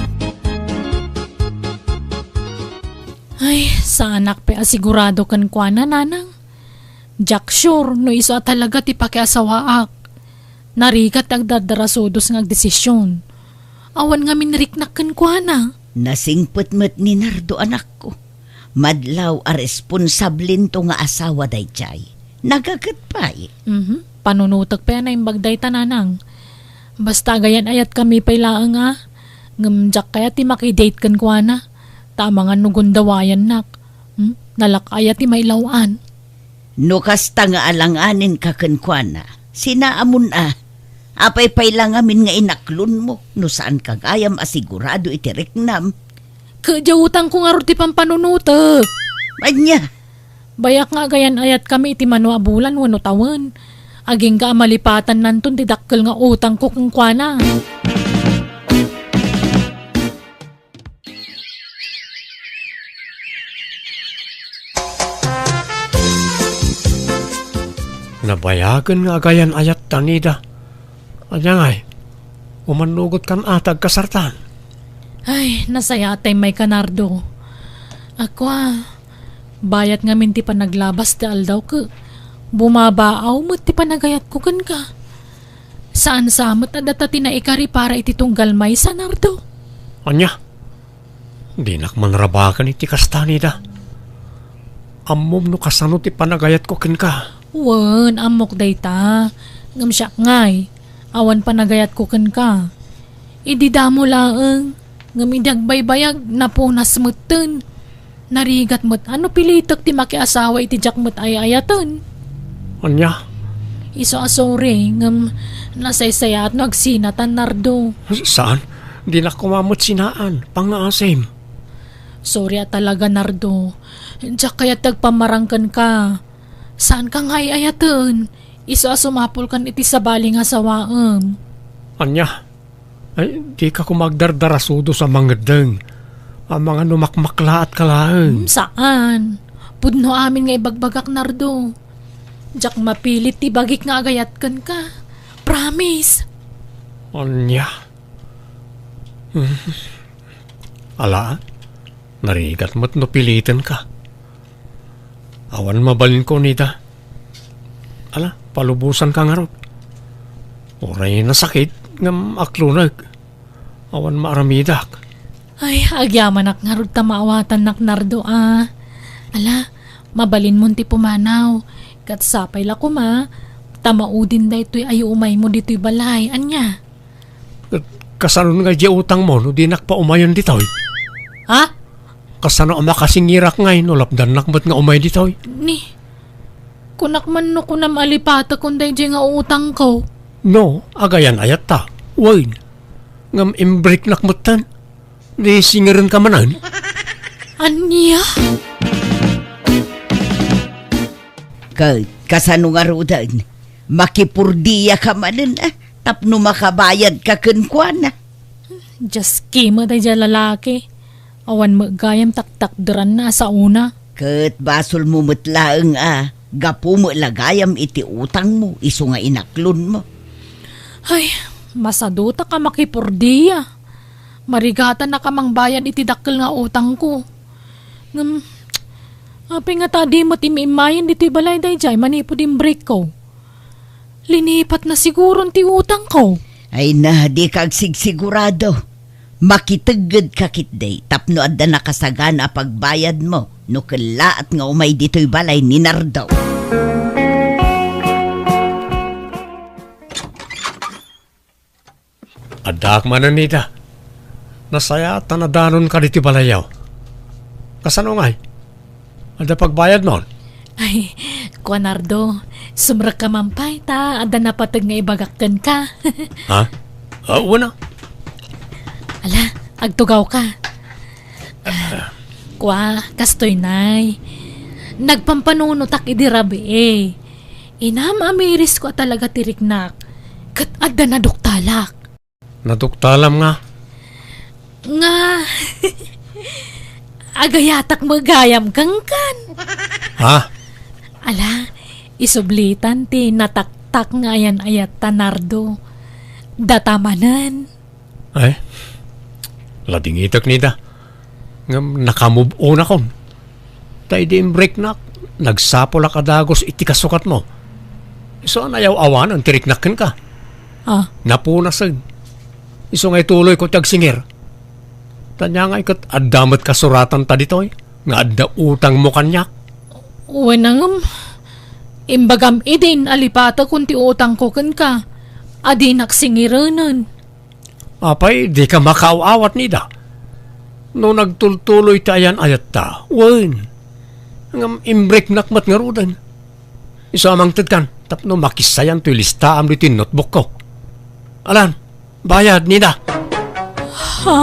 Ay, saanak pay a sigurado kenkuana, Nanang. Diak sure no isu a talaga ti pakiasawaak. Narigat ti agdardarasudos nga agdesisyon. Awan ngamin riknak kenkuana. Nasingpet met ni Nardo, anakko. Madlaw a responsablento nga asawa daydiay. Nagaget pay. Mhm. Panunotek pay a naimbag dayta, Nanang. Basta agayan-ayatkami pay laeng a. Ngem diak kayat ti makidate kenkuana. Ta amangan no gundawayannak. Hmm? Nalak-aya ti mailaw-an. No kasta nga alanganenka kenkuana, sinaamon a. Apay pay la ngamin nga inaklonmo no saanka gayam a sigurado iti riknam? Ket diay utangko ngarud ti pampanunotek. Ania? Bayak nga agayan-ayatkami iti mano a bulan wenno tawen. Agingga a malipatannanton ti dakkel nga utangko kenkuana. Nabayagen nga agayan-ayatta, Nida. Ania ngay? Umannogotkan a ta agkasartan? Ay, nasayaat tay mayka, Nardo. Ako a, bayat ngamin ti panaglabas ti aldaw ket bumabaaw met ti panagayatko kenka. Saan sa met a data ti naikari para iti tunggal maysa, Nardo. Ania? Dinak manrabaken iti kasta, Nida. Ammom no kasano ti panagayatko kenka. Wen, ammok dayta. Ngem siak ngay, awan panagayatko kenka. Idi damo laeng, ngem idi agbaybayag, napunas metten. Narigat met a no pilitek ti makiasawa iti diak met ay-ayaten. Ania? Isu a sorry, ngem nasaysayaat no agsinatan, Nardo. Saan? Dinak koma met sinaan. Pangngaasim. Sorry a talaga, Nardo. Diak kayat ti agpamarang kenka. Saanka nga ay-ayaten. Isu a sumapulkan iti sabali nga asawaem. Ania? Ay, dika koma agdardarasudos a mangeddeng. Amangan no makmaklaatka laeng. Hmm, saan. Pudno amin nga ibagbagak, Nardo. Diak mapilit ti bagik nga agayat kenka. Promise. Ania? Hmm. Ala, narigat met no pilitenka. Awan mabalinko, Nida. Ala, palubosanka ngarud. Uray nasakit, ngem aklonek. Awan maaramidak. Ay, agyamanak ngarud ta maawatannak, Nardo, a. Ala, mabalinmon ti pumanaw. Ket sapay la koma, ta maudin daytoy a yuumaymo ditoy balay. Ania? Ket kasanon nga diay utangmo no dinak paumayen ditoy? Ha? Kasano a makasingirak ngay no lapdannak met nga umay ditoy? Ni, kunak man no kunam a lipatekon daydiay nga utangko. No, agayan-ayatta. Wen. Ngem imbriknak metten. Di singirenka manen? Ania? Ka-, kasano ngaruden? Makipurdiaka manen, a, tapno makabayadka kenkuana. Dios, kima daydiay a lalaki. Awan met gayam taktakderanna a saona. Ket basolmo met laeng a gapu met la gayam iti utangmo isu nga inaklonmo. Ay, masadutak a makipordia. Marigatanak a mangbayad iti dakkel nga utangko. Ngem, apay ngata a di met immayen ditoy balay daydiay manipud imbrekko? Linipatna siguron ti utangko. Ay na, dika agsigsigurado. Makiteggedka ketdi tapno adda nakasagana a pagbayadmo no kellaat nga umay ditoy balay ni Nardo. Addaak manen ita. Nasayaat ta nadanonka ditoy balayyo. Kasano ngay? Adda pagbayadmon? Ay, Kuan Nardo, sumrekka man pay ta adda napateg nga ibagak kenka. Ha? Ah, wen a. Ala, agtugawka. Kua, kastoy, nay. Nagpampanunotak idi rabii. Inam-amirisko a talaga ti riknak, ket adda naduktalak. Naduktalam nga? Nga, agayatak met gayam kenkan. Ha? Ala, isublitan ti nataktak nga ayan-ayatta, Nardo. Data manen. Ay, ladingitek nida. Ngem nakamove-onakon. Ta idi imbreknak, nagsapulak a dagus iti kasukatmo. Isu a nayaw-awanen ti riknak kenka. Ah. Napunasen. Isu nga ituloyko ti agsingir. Ta ania ngay ket adda met kasuratanta ditoy nga adda utangmo kaniak? Wen a ngem, imbagam idin a lipatekon ti utangko kenka a dinak singirenen. Apay, dika makaaw-awat nida? No nagtultuloy ti ayan-ayatta, wen. Ngem imbreknak met ngaruden. Isu a mangtedkan, tapno makissayan toy listaam ditoy notebookko. Alan, bayad nida. Ha?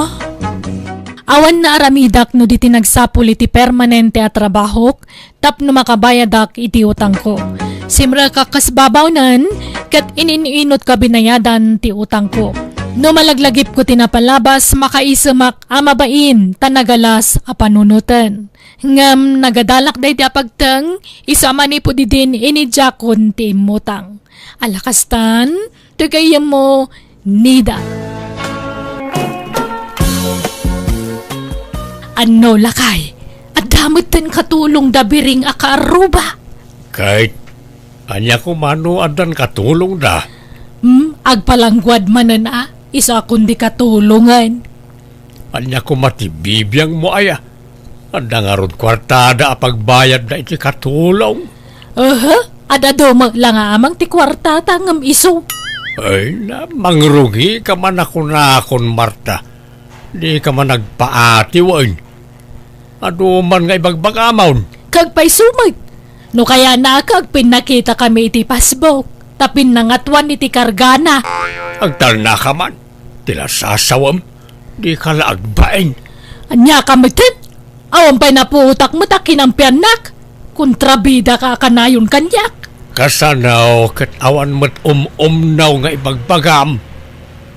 Awan naaramidak no di ti nagsapul iti permanente a trabahok, tapno makabayadak iti utangko. Simrekak kas babawnen, ket in-in-inot ka binayadan ti utangko. No malaglagipko ti napalabas, makaisemak a mabain ta nagalas a panunoten. Ngem nagadalak daydi a pagteng, isu a manipud idin inidiakon ti immutang. Ala kastan, ti gayyemmo, Nida. Anno, lakay, adda metten katulongda biring a kaarruba? Ket ania koma no addan katulongda? Hmm, agpalangguad manen a, isu a kundi katulongen. Ania koma ti bibiangmo aya? Adda ngarud kuartada a pagbayadda iti katulong? Aha, ad-adu met la nga amang ti kuartata ngem isu. Ay na, mangrugika man a kunakon, Marta. Dika man agpaati wen. Adu man nga ibagbagamon. Kagpayso met. No kayatnaka agpinnakitakami iti Facebook, ta pinnangatoan iti kargana. Agtalnaka man. Ti lasasawem, dika la agbain. Ania ka metten? Awan pay napuotak met a kinampiannak. Kontrabidaka a kanayon kaniak. Kasano ket awan met um-umnaw nga ibagbagam?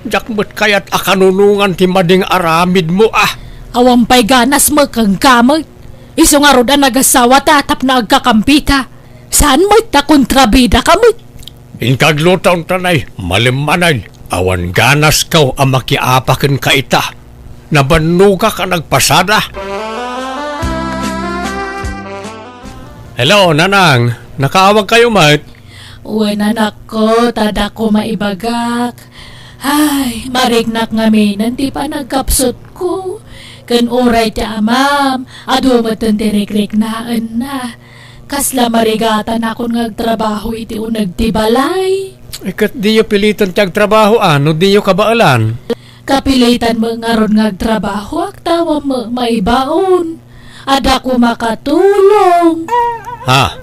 Diak met kayat a kanunongan ti madi nga aramidmo a. Awan pay ganasmo kenka met. Isu ngarud a nagasawata tapno agkakampita. Saan met ta kontrabidaka met? Inka agluton, tanay, malem manen, awan ganasko a makiapa kenka ita. Nabannogak a nagpasada. Hello, Nanang. Nakaawagkayo met? Wen, anakko, ta adda koma ibagak. Ay, mariknak ngaminen ti panagkapsutko. Ken uray ti amam, adu metten ti rikriknaenna. Kasla marigatanakon nga agtrabaho iti uneg ti balay. Eh, ket diyo piliten ti agtrabaho, a, no diyo kabaelan? Kapilitan met ngarud nga agtrabahoak ta awan met maibaon. Adda koma katulong. Ha?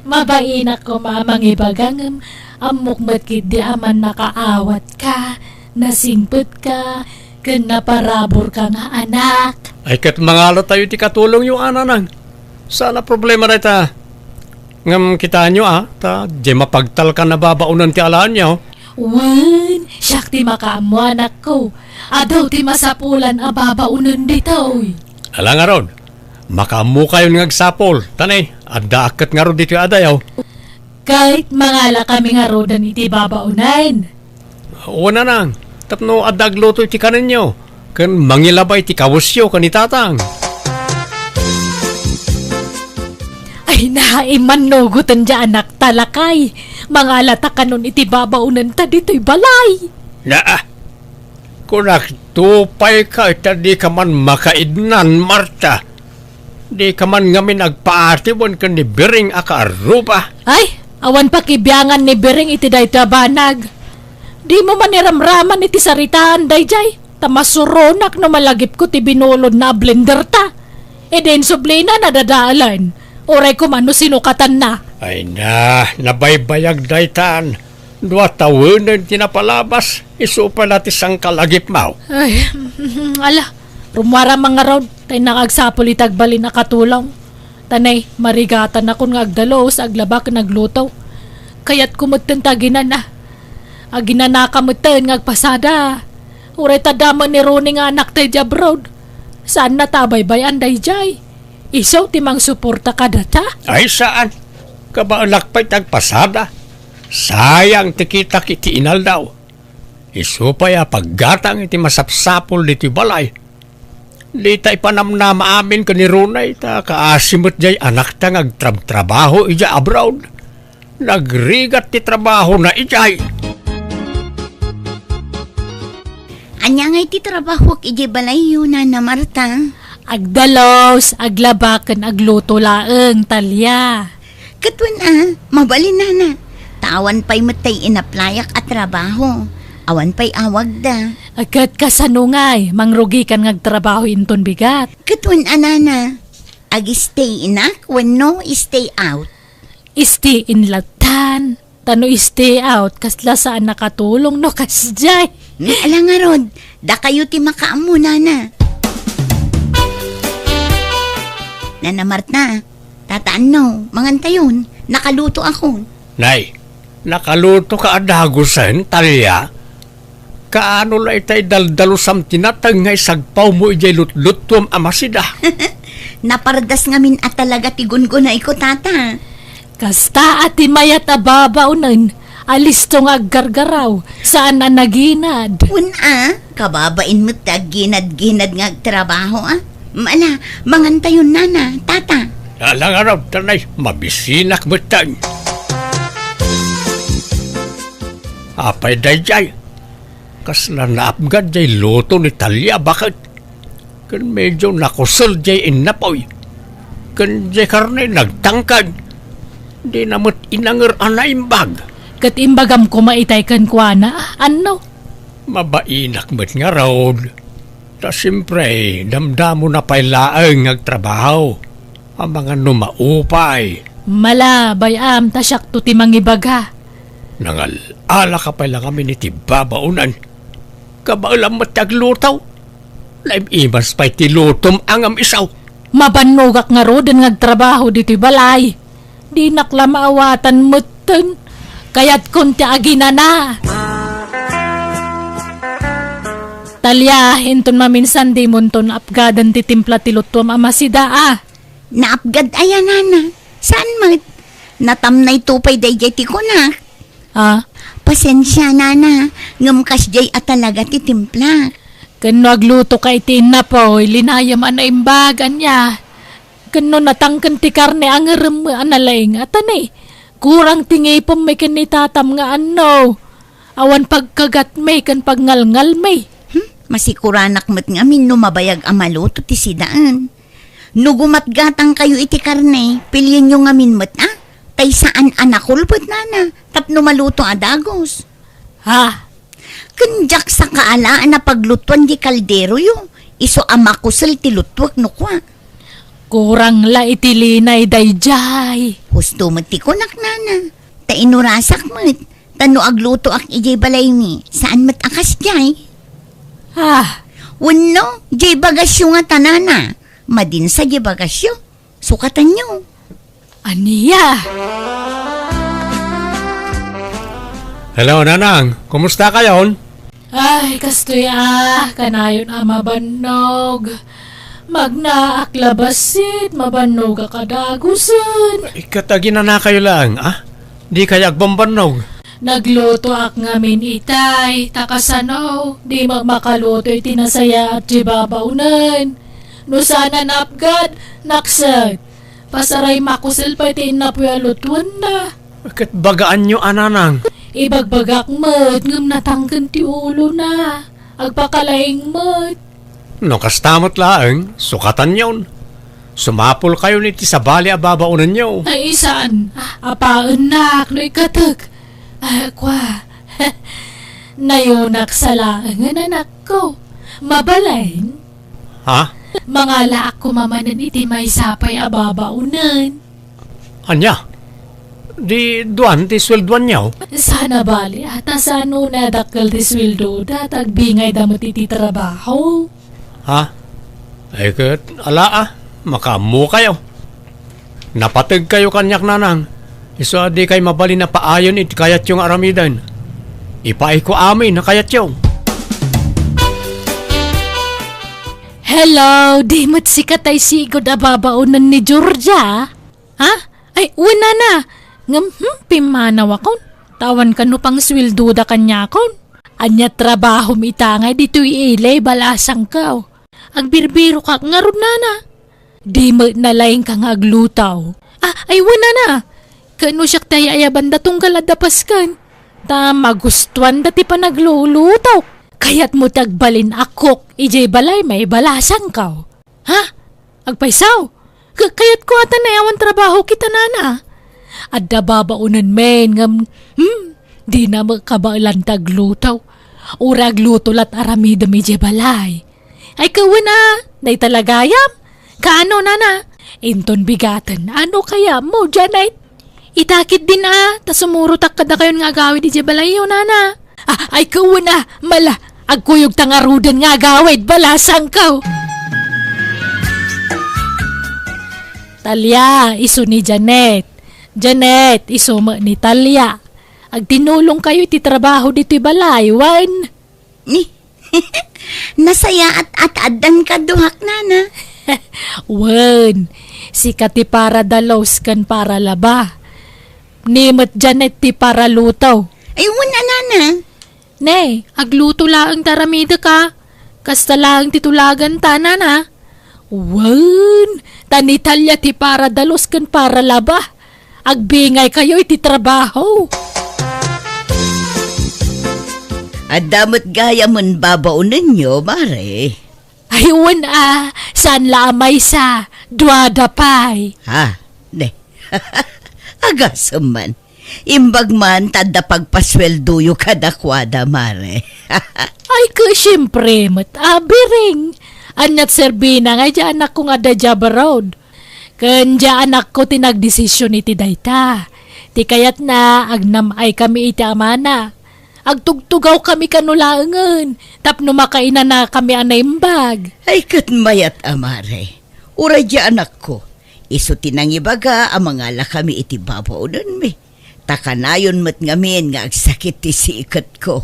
Mabainak koma a mangibaga ngem ammok met ketdi a mannakaawatka, nasingpetka, ken naparaburka nga anak. Ay, ket mangalatayo ti katulongyo, a, Nanang. Saan a problema dayta. Ngem kitaenyo, a, ta diay mapagtalkan a babaonen ti alaenyo. Wen, siak ti makaammo, anakko. Adu ti masapulan a babaonen ditoy. Ala ngarud, makaammokayon nga agsapul. Tanay, addaak ket ngarud ditoy adayo. Ket mangalakami ngaruden iti babaonen. Wen, nanang, tapno adda agluto iti kanenyo, ken mangilabay ti kawesyo ken ni tatang. Ay, naimmannugoten diay anakta, lakay. Mangalata kanon iti babaonenta ditoy balay. Naa, kunak, tupayka ita, dika man makaidnan, Marta. Dika man ngamin agpaatiwen ken ni Biring a kaarruba. Ay, awan pakibiangan ni Biring iti daytoy a banag. Dimo man iramraman iti saritaan daydiay, ta masuronak no malagipko ti binulodna a blenderta. Idi insublina, nadadalan. Uray koma no sinukatanna. Ay na, nabaybayag daytan. Dua tawenen ti napalabas, isu pay la ti sangkalagipmo. Ay, ala, rummuaram man ngarud, ta innak agsapul iti agbalin a katulong. Tanay, marigatanakon nga agdalus, aglaba ken agluto. Kayatko metten ti aginana. Aginanaka metten nga agpasada. Uray ta adda met ni Ronnie nga anakta idiay abroad. Saanna ta abaybay-an daydiay. Isu ti mangsuporta kadata? Ay, saan. Kabaelak pay ti agpasada. Sayang ti kitak iti inaldaw. Isu pay a paggatang iti masapsapul ditoy balay. Dita ipanamnama amin ken ni Ronnie, ta kaasi met diay anakta nga agtrabtrabaho idiay abroad. Nagrigat ti trabahona idiay. Ania ngay ti trabahok idiay balayyo, Nana Marta? Agdalus, aglaba, ken agluto laeng, Talia. Ket wen a, mabalin, Nana. Ta awan pay met tay inaplayak a trabaho. Awan pay awagda. Ket kasano ngay, mangrugikan nga agtrabaho inton bigat? Ket wen a, Nana. Ag-stay inak wenno stay out? Stay in lattan. Ta no stay out, kasla saan a katulong no kasdiay. Ala ngarud, dakayo ti makaammo, Nana. Nana Marta, Tata Anno, mangantayon, nakalutoakon. Nay, nakalutoka a dagusen, Talia? Kaano la itay daldalusam ti nateng nga isagpawmo idiay lutluttuam a masida? Napardas ngamin a talaga ti gungunayko, Tata. Kasta a ti mayat a babaonen, alisto nga aggargaraw, saan a naginad. Wen a, kababain met ti agginad-ginad nga agtrabaho, a. Ala, mangantayon, Nana, Tata. Ala ngarud, tanay, mabisinak metten. Apay daydiay? Kasla naapgad jay luto ni Talia, baket. Ken medyo nakusel jay innapoy. Ken jay karne nagtangkad. Dina met inanger a naimbag. Ket imbagam koma itay kenkuana, Anno? Mabainak met ngarud. Ta siempre, damdamona pay laeng nga agtrabaho. Amangan no maupay. Ala, bay-am, ta siakto ti mangibaga. Nangal-alaka pay la ngamin iti babaonen. Kabaelam met ti agluto. Naim-imas pay ti lutom a ngem isu. Mabannogak ngaruden nga agtrabaho ditoy balay. Dinak la maawatan metten. Kayatkon ti aginana. Talia, inton maminsan dimonton apgaden ti timpla ti luttuam a masida, a. Naapgad aya, Nana? Saan met? Natamnayto pay daydiay ti kunak. Ah? Pasensia, Nana, ngem kasdiay a talaga ti timplak. Ken no aglutoka iti innapoy, linayem a naimbag, ania? Ken no natangken ti karne, angerem a nalaing, a tani, kurang ti ngipem mi ken ni tatam nga Anno. Awan pagkagatmi ken pagngalngalmi. Hmm? Masikuranak met ngamin no mabayag a maluto ti sidaen. No gumatgatangkayo iti karne, pilienyo ngamin met, a? Tay saan a nakulbet, Nana, tapno maluto a dagus. Ha? Ken diak sakaalaen a paglutuan di kalderoyo, isu a makusel ti lutuek no kua. Kurang la iti linay daydiay. Husto met ti kunak, Nana. Ta inurasak met. Ta no aglutoak idiay balaymi, saan met a kasdiay. Ah. Wenno, diay bagasyo ngata, Nana. Madinsa diay bagasyo. Sukatanyo. Ania? Hello, Nanang. Kumusta kayon? Ay, kastoy a, kanayon a mabannog. Magnaak la bassit, mabannogak a dagusen. Ay, ket aginanakayo laeng, a? Dikay agbambannog. Naglutoak ngamin itay, ta kasano, di met makaluto iti nasayaat ti babaonen. No saan a naapgad, nakset. Pasaray makusel pay ti innapoy a lutuenna. Ket bagaanyo a, Nanang. Ibagbagak met ngem natangken ti ulona. Agpakalaing met. No kasta met laeng, sukatanyon. Sumapulkayon iti sabali a babaonenyo. Ay, saan? Apaennak no ikkatek. Ah, kua. Nayonak sa laengen, anakko. Mabalin? Ha? Mangalaak koma manen iti maysa pay a babaonen. Ania? Di duan ti sueldoanyo? Saan a bali, a, ta saan unay a dakkel ti sueldoda, ta agbingayda met iti trabaho. Ha? Ay ket, ala a, makaammokayo. Napategkayo kaniak, Nanang. Isu a dikay mabalin a paayen iti kayatyo nga aramiden. Ipaayko amin a kayatyo. Hello, di met sika tay sigud a babaonen ni Georgia? Ha? Ay, wen, Nana. Ngem, hmm, pimmanawakon. Ta awan kano pangsueldoda kaniakon. Ania trabahom ita ngay ditoy ili, balasangko? Agbirbirokak ngarud, Nana. Di met nalaingka nga agluto. Ah, ay, wen, Nana. Ket no siak ti ay-ayabanda tunggal adda pasken. Ta magustuanda ti panaglulutok. Kayatmo ti agbalin a cook idiay balaymi, balasangko? Ha? Agpayso? Ka-, kayatko a ta nay awan trabaho kita, Nana. Adda babaonen men ngem, hmm, dina met kabaelan ti agluto. Uray agluto la't aramidem idiay balay. Ay, kawen a, dayta la gayam. Kaano, Nana? Inton bigaten, ano kayatmo, Janet? Ita ketdin a, ta sumurotak kadakayon nga agawid idiay balayyo, Nana. Ah, ay, kawen a, mala, agkuyogta ngaruden nga agawid, balasangko. Talia, isu ni Janet. Janet, isu met ni Talia. Agtinulongkayo iti trabaho ditoy balay, wen? Ni, nasayaat a ta addan kaduak, Nana. Wen, sika ti para dalos ken para laba. Ni met Janet ti para luto. Ay, wen a, Nana. Ne, agluto laeng ti aramidek a. Kasta laeng ti tulaganta, Nana. Wen, ta ni Talia ti para dalos ken para laba. Agbingaykayo iti trabaho. Adda met gayamen babaonenyo, Mare. Ay, wen a, saan la a maysa, duada pay. Ha? Ne. Agasem man. Imbag man ta adda pagpasueldoyo kadakuada, Mare. Ay, ket siempre met, abiring. Aniat serbina nga idiay anakko nga adda idiay abroad. Ken idiay anakko ti nagdesision iti dayta. Ti kayatna, agnam-ay kami iti amana. Agtugtugaw kami kano laengen, tapno makainana kami a naimbag. Ay, ket mayat a, Mare. Uray idiay anakko, isu ti nangibaga a mangala kami iti babaonenmi. Ta kanayon met ngamin nga agsakit ti siketko.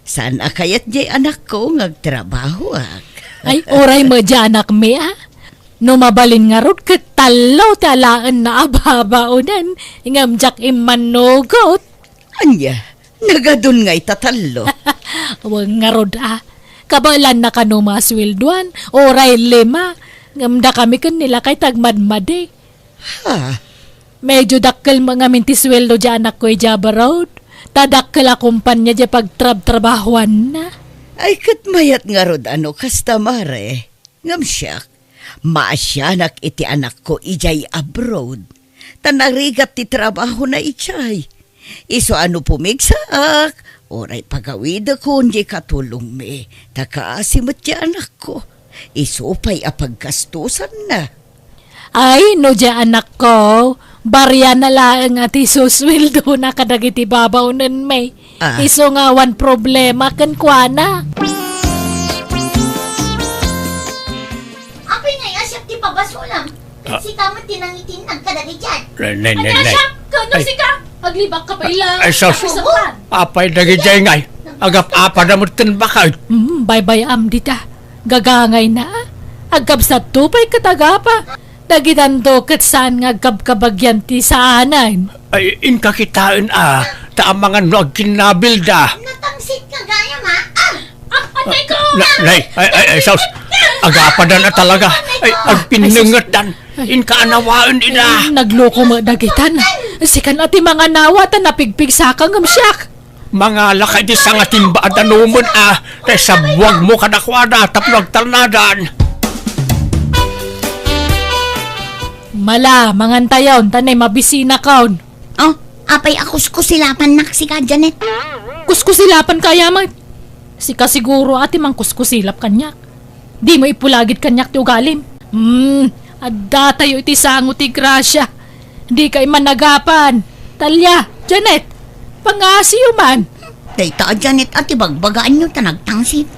Saan a kayat diay anakko nga agtrabahoak. Ay, uray met diay anakmi, a. No mabalin ngarud, ket tallo ti alaenna a babaonen, ngem diak immannugot. Ania, nagadun ngay ta tallo? Wen ngarud, a. Kabaelanna kano masueldoan, uray lima, ngem dakami ken ni lakay ti agmadmadi. Ha? Medyo dakkel met ngamin ti sueldo diay anakko idiay abroad. Ta dakkel a kompania diay pagtrabtrabahoanna. Ay, ket mayat ngarud a no kasta, Mare. Ngem siak, maasianak iti anakko idiay abroad. Ta narigat ti trabahona idiay. Isu a no pumigsaak, uray pagawidekon diay katulongmi, ta kaasi met ti anakko. Isu pay a paggastosanna. Ay, no diay anakko, bariana laeng a ti susueldona kadagiti babaonenmi. Ah. Isu nga awan problema kenkuana. Apay nga iasiak ti pabasolam? Ah. Sika met ti nangitinnag kadagiti diay. Ne, ne, ne, Ania ne. Siak? Ken no Ay. Sika? Aglibak ka pa ila. Ay, sus. Apay dagiti ngay. Agap-apada met ken bakay. Hmm, baybay-am dita. Gagangayna. Agkabsatto pay ket agapa. Dagitanto ket saan nga agkabkabagian ti saanen. Ay, inka kitaen a, ta amangan no agkinnabilda. Natangsit ka gayam, a? Ah! Ah, atay ko! Na, nay, ay, ay, ay, sus. Agapadan a talaga. Ay, agpinnengetdan. Inka anawaen ida. Ay, nagloko met dagitan. Sikan a ti manganawa ta napigpigsaka ngem siak. Mangala ka iti sangatimba a danumen a, ta isabuagmo kadakuada tapno agtalnadan. Mala, mangantayon, ta nay mabisinakon. Oh, apay a kuskusilapannak sika, Janet? Kuskusilapan ka, yaman. Sika siguro a ti mangkuskusilap kaniak. Dimo ipulagid kaniak ti ugalim. Hmm, addatayo iti sango ti grasia. Dika imanagapan. Talia, Janet, pangasiyo man. Dayta a Janet a ti bagbagaanyo ta nagtangsit.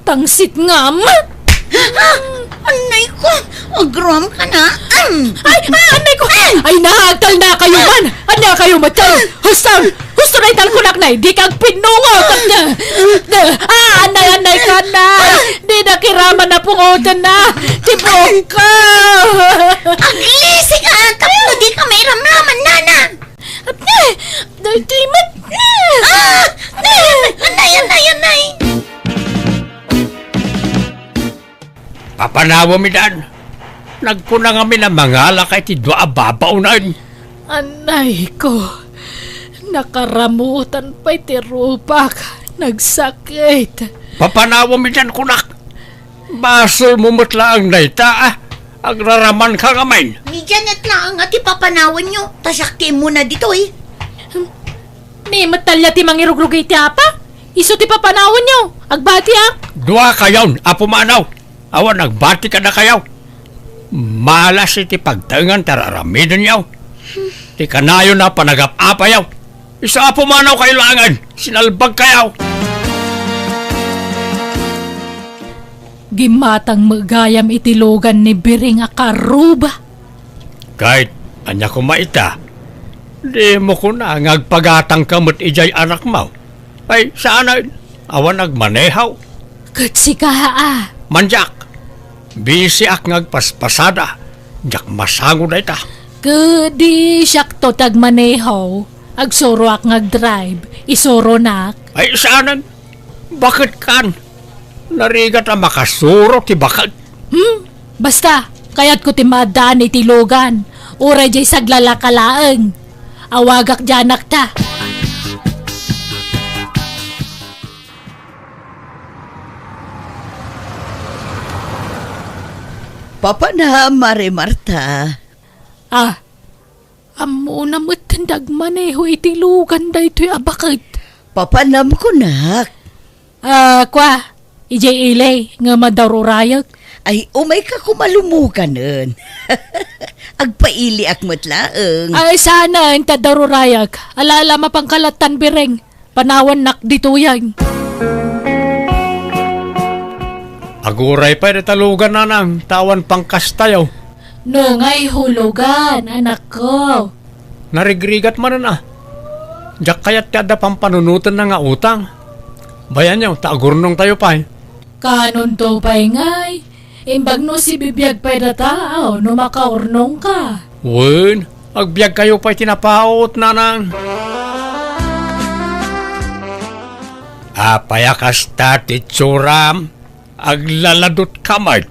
Tangsit ngam? Ah! Annay ko! Agram ka na! Am! Ay! Ah, annay ko! Ay, nagtalna kayo man! Ania kayo met kayo? Husto! Husto na italkunak na, di ka agpinnungot! Ah, annay, annay ka na! Di na kiraman a pungotan na! Tibok ka! Aglisi ka! Tapno di ka mairamraman, nana! Apne! Daytoy met! Ah! Annay, annay, annay! Papanawem idan. Nagkuna ngamin a mangala ka iti dua a babaonen. Anay ko, nakaramutan pay ti rupak. Nagsakit. Papanawem idan kunak. Basolmo met laeng dayta, a. Agraraman ka ngamin. Ni Janet laeng a ti papanawanyo, ta siak ti immuna ditoy. Ni met talia ti mangirugrugit ti apa? Isu ti papanawanyo. Agbatiak. Dua kayon a pumanaw. Awan agbati kadakayo. Malas iti pagtaengan ti ar-aramidenyo. Ti kanayon a panagap-apayo. Isu a pumanaw kayo laengen. Sinalbag kayo. Gimmatang met gayam iti lugan ni Biring a karuba. Ket ania koma ita? Dimo kuna nga agpagatangka met idiay anakmo? Ay, saanen, awan agmaneho. Ket sika a? Mandiak. Bisiak nga agpaspasada. Diak masango dayta. Ket di siakto ti agmaneho. Agsuroak nga agdrive. Isuronak. Ay, saanen? Baket kan? Narigat a makasuro ti baket. Hmm? Basta, kayatko ti maaddaan iti lugan. Uray diay saglalaka laeng. Awagak diay anakta. Papanam, Mare Marta. Ah, ammona met ti agmaneho iti lugan daytoy a baket. Papanam kunak. Ah, kua, idiay ili, ngem adda rurayak. Ay, umayka koma lumuganen. Agpailiak met laeng. Ay, saanen ta adda rurayak. Ala, ala, mapanka lattan, Biring. Panawannak ditoyen. Aguray pay dayta lugan, nanang, ta awan pangkastayo. No ngay hulugan, anakko. Narigrigat manen a. Diak kayat ti adda pampanunotenna nga utang. Bayanyo, ta agurnongtayo pay. Kanonto pay ngay? Imbag no sibibiag pay data, aw, no makaurnongka. Wen, agbiagkayo pay ti napaut, nanang. Apay a kasta ti itsuram? Aglaladutka met.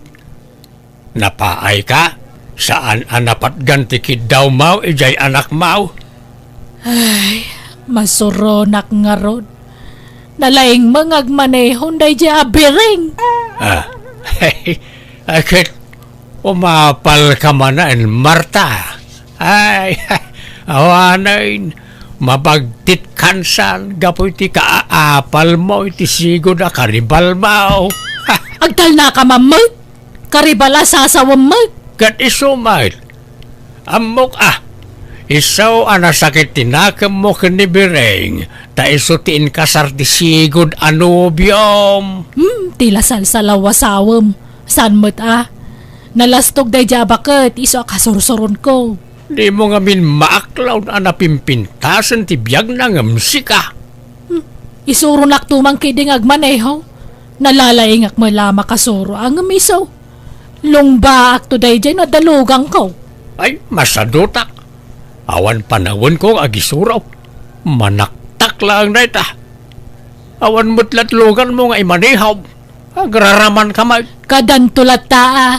Napaayka? Saan a napatgan ti kiddawmo idiay anakmo? Ay, masuronak ngarud. Nalaing met nga agmanehon daydiay a Biring. Ah, ay, ket umapalka manen, Marta. Ay, awanen, mabagtitkan san gapu iti kaapalmo iti sigud a karibalmo. Agtalnaka man met. Karibal a sasawem met. Ket isu met. Ammok a, isu a nasakit ti nakemmo ken ni Biring, ta isu ti inkasar ti sigud a nobiom. Hmm, ti lasalsalaw a sawem. Saan met a? Nalastog daydiay a baket, isu a kasursuronko. Dimo ngamin maaklawna a napimpintasen ti biagna ngem sika. Hmm, isuronakto man ketdi nga agmaneho. Nalalaingak met la a makasuro, ngem isu. Lungbaakto daydiay no adda luganko. Ay, masadutak. Awan panawenko nga agisuro. Manaktak laeng dayta. Awan met la't luganmo nga imaneho. Agraramanka met. Kadanto latta a.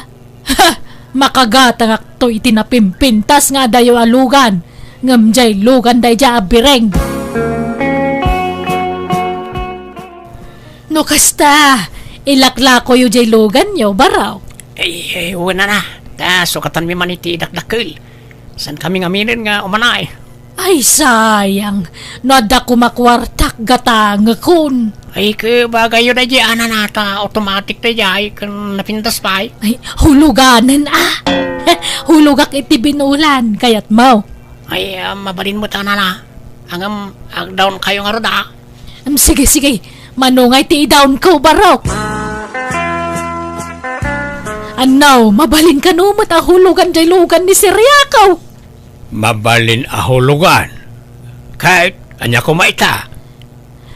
Ha! Makagatangakto iti napimpintas nga adayo a lugan, ngem diay lugan daydiay a bireng. No kasta, ilaklakoyo diay luganyo, Barok. Ay, ay, wen, nana. Ta sukatanmi man iti dakdakkel. Saankami ngaminen nga umanaay. Ay, sayang. No adda koma kuartak, gatangekon. Ay, ket bagayyo daydiay, nana, ta automatic daydiay, ken napintas pay. Ay, huluganen, a. Hulogak iti binulan, kayatmo? Ay, ah, mabalin met, nana. Ngem, agdaonkayo ngarud, a. Em, sige, sige. Mano nga iti idaonko, Barok? Annaw, mabalin kano met a hulugan diay lugan ni Siriako? Mabalin a hulugan. Ket ania koma ita?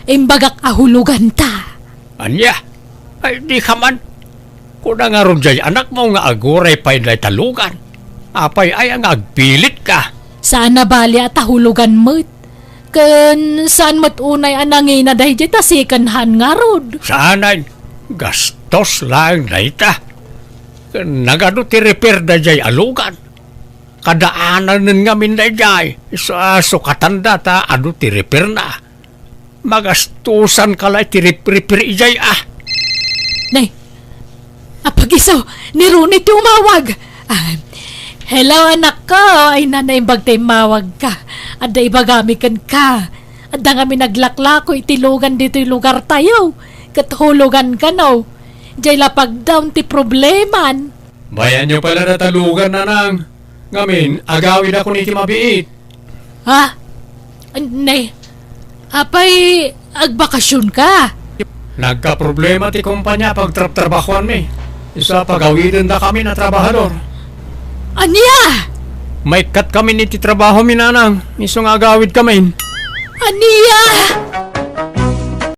Imbagak a huloganta. Ania? Ay, dika man. Kuna ngarud diay anakmo nga aguray pay dayta lugan. Apay aya nga agpilitka? Saan a bali a ta hulugan met. Ken saan met unay a nangina daydiay ta second hand ngarud. Saanen, gastos laeng dayta. Ken nagadu ti repair daydiay a lugan. Kadaananen ngamin daydiay, isu a sukatanda ta adu ti repairna. Magastosanka la iti rep-, repair idiay, a. Nay, apag-isu, ni Ronnie ti umawag. Ah, hello, anakko. Ay, naimbag ta immawagka. Adda ibagami kenka. Adda ngamin aglaklako iti lugan ditoy lugartayo. Ket hulugan kano. Diay la pagdaon ti probleman. Bayanyo pay la dayta lugan, nanang. Ngamin, agawidakon iti mabiit. Ha? Ne, apay agbakasionka? Nagkaproblema ti kompania a pagtrabtrabahoanmi. Isu a pagawidendakamin a trabahador. Ania? Maikkat kamin iti trabahomi, nanang. Isu nga agawidkamin. Ania?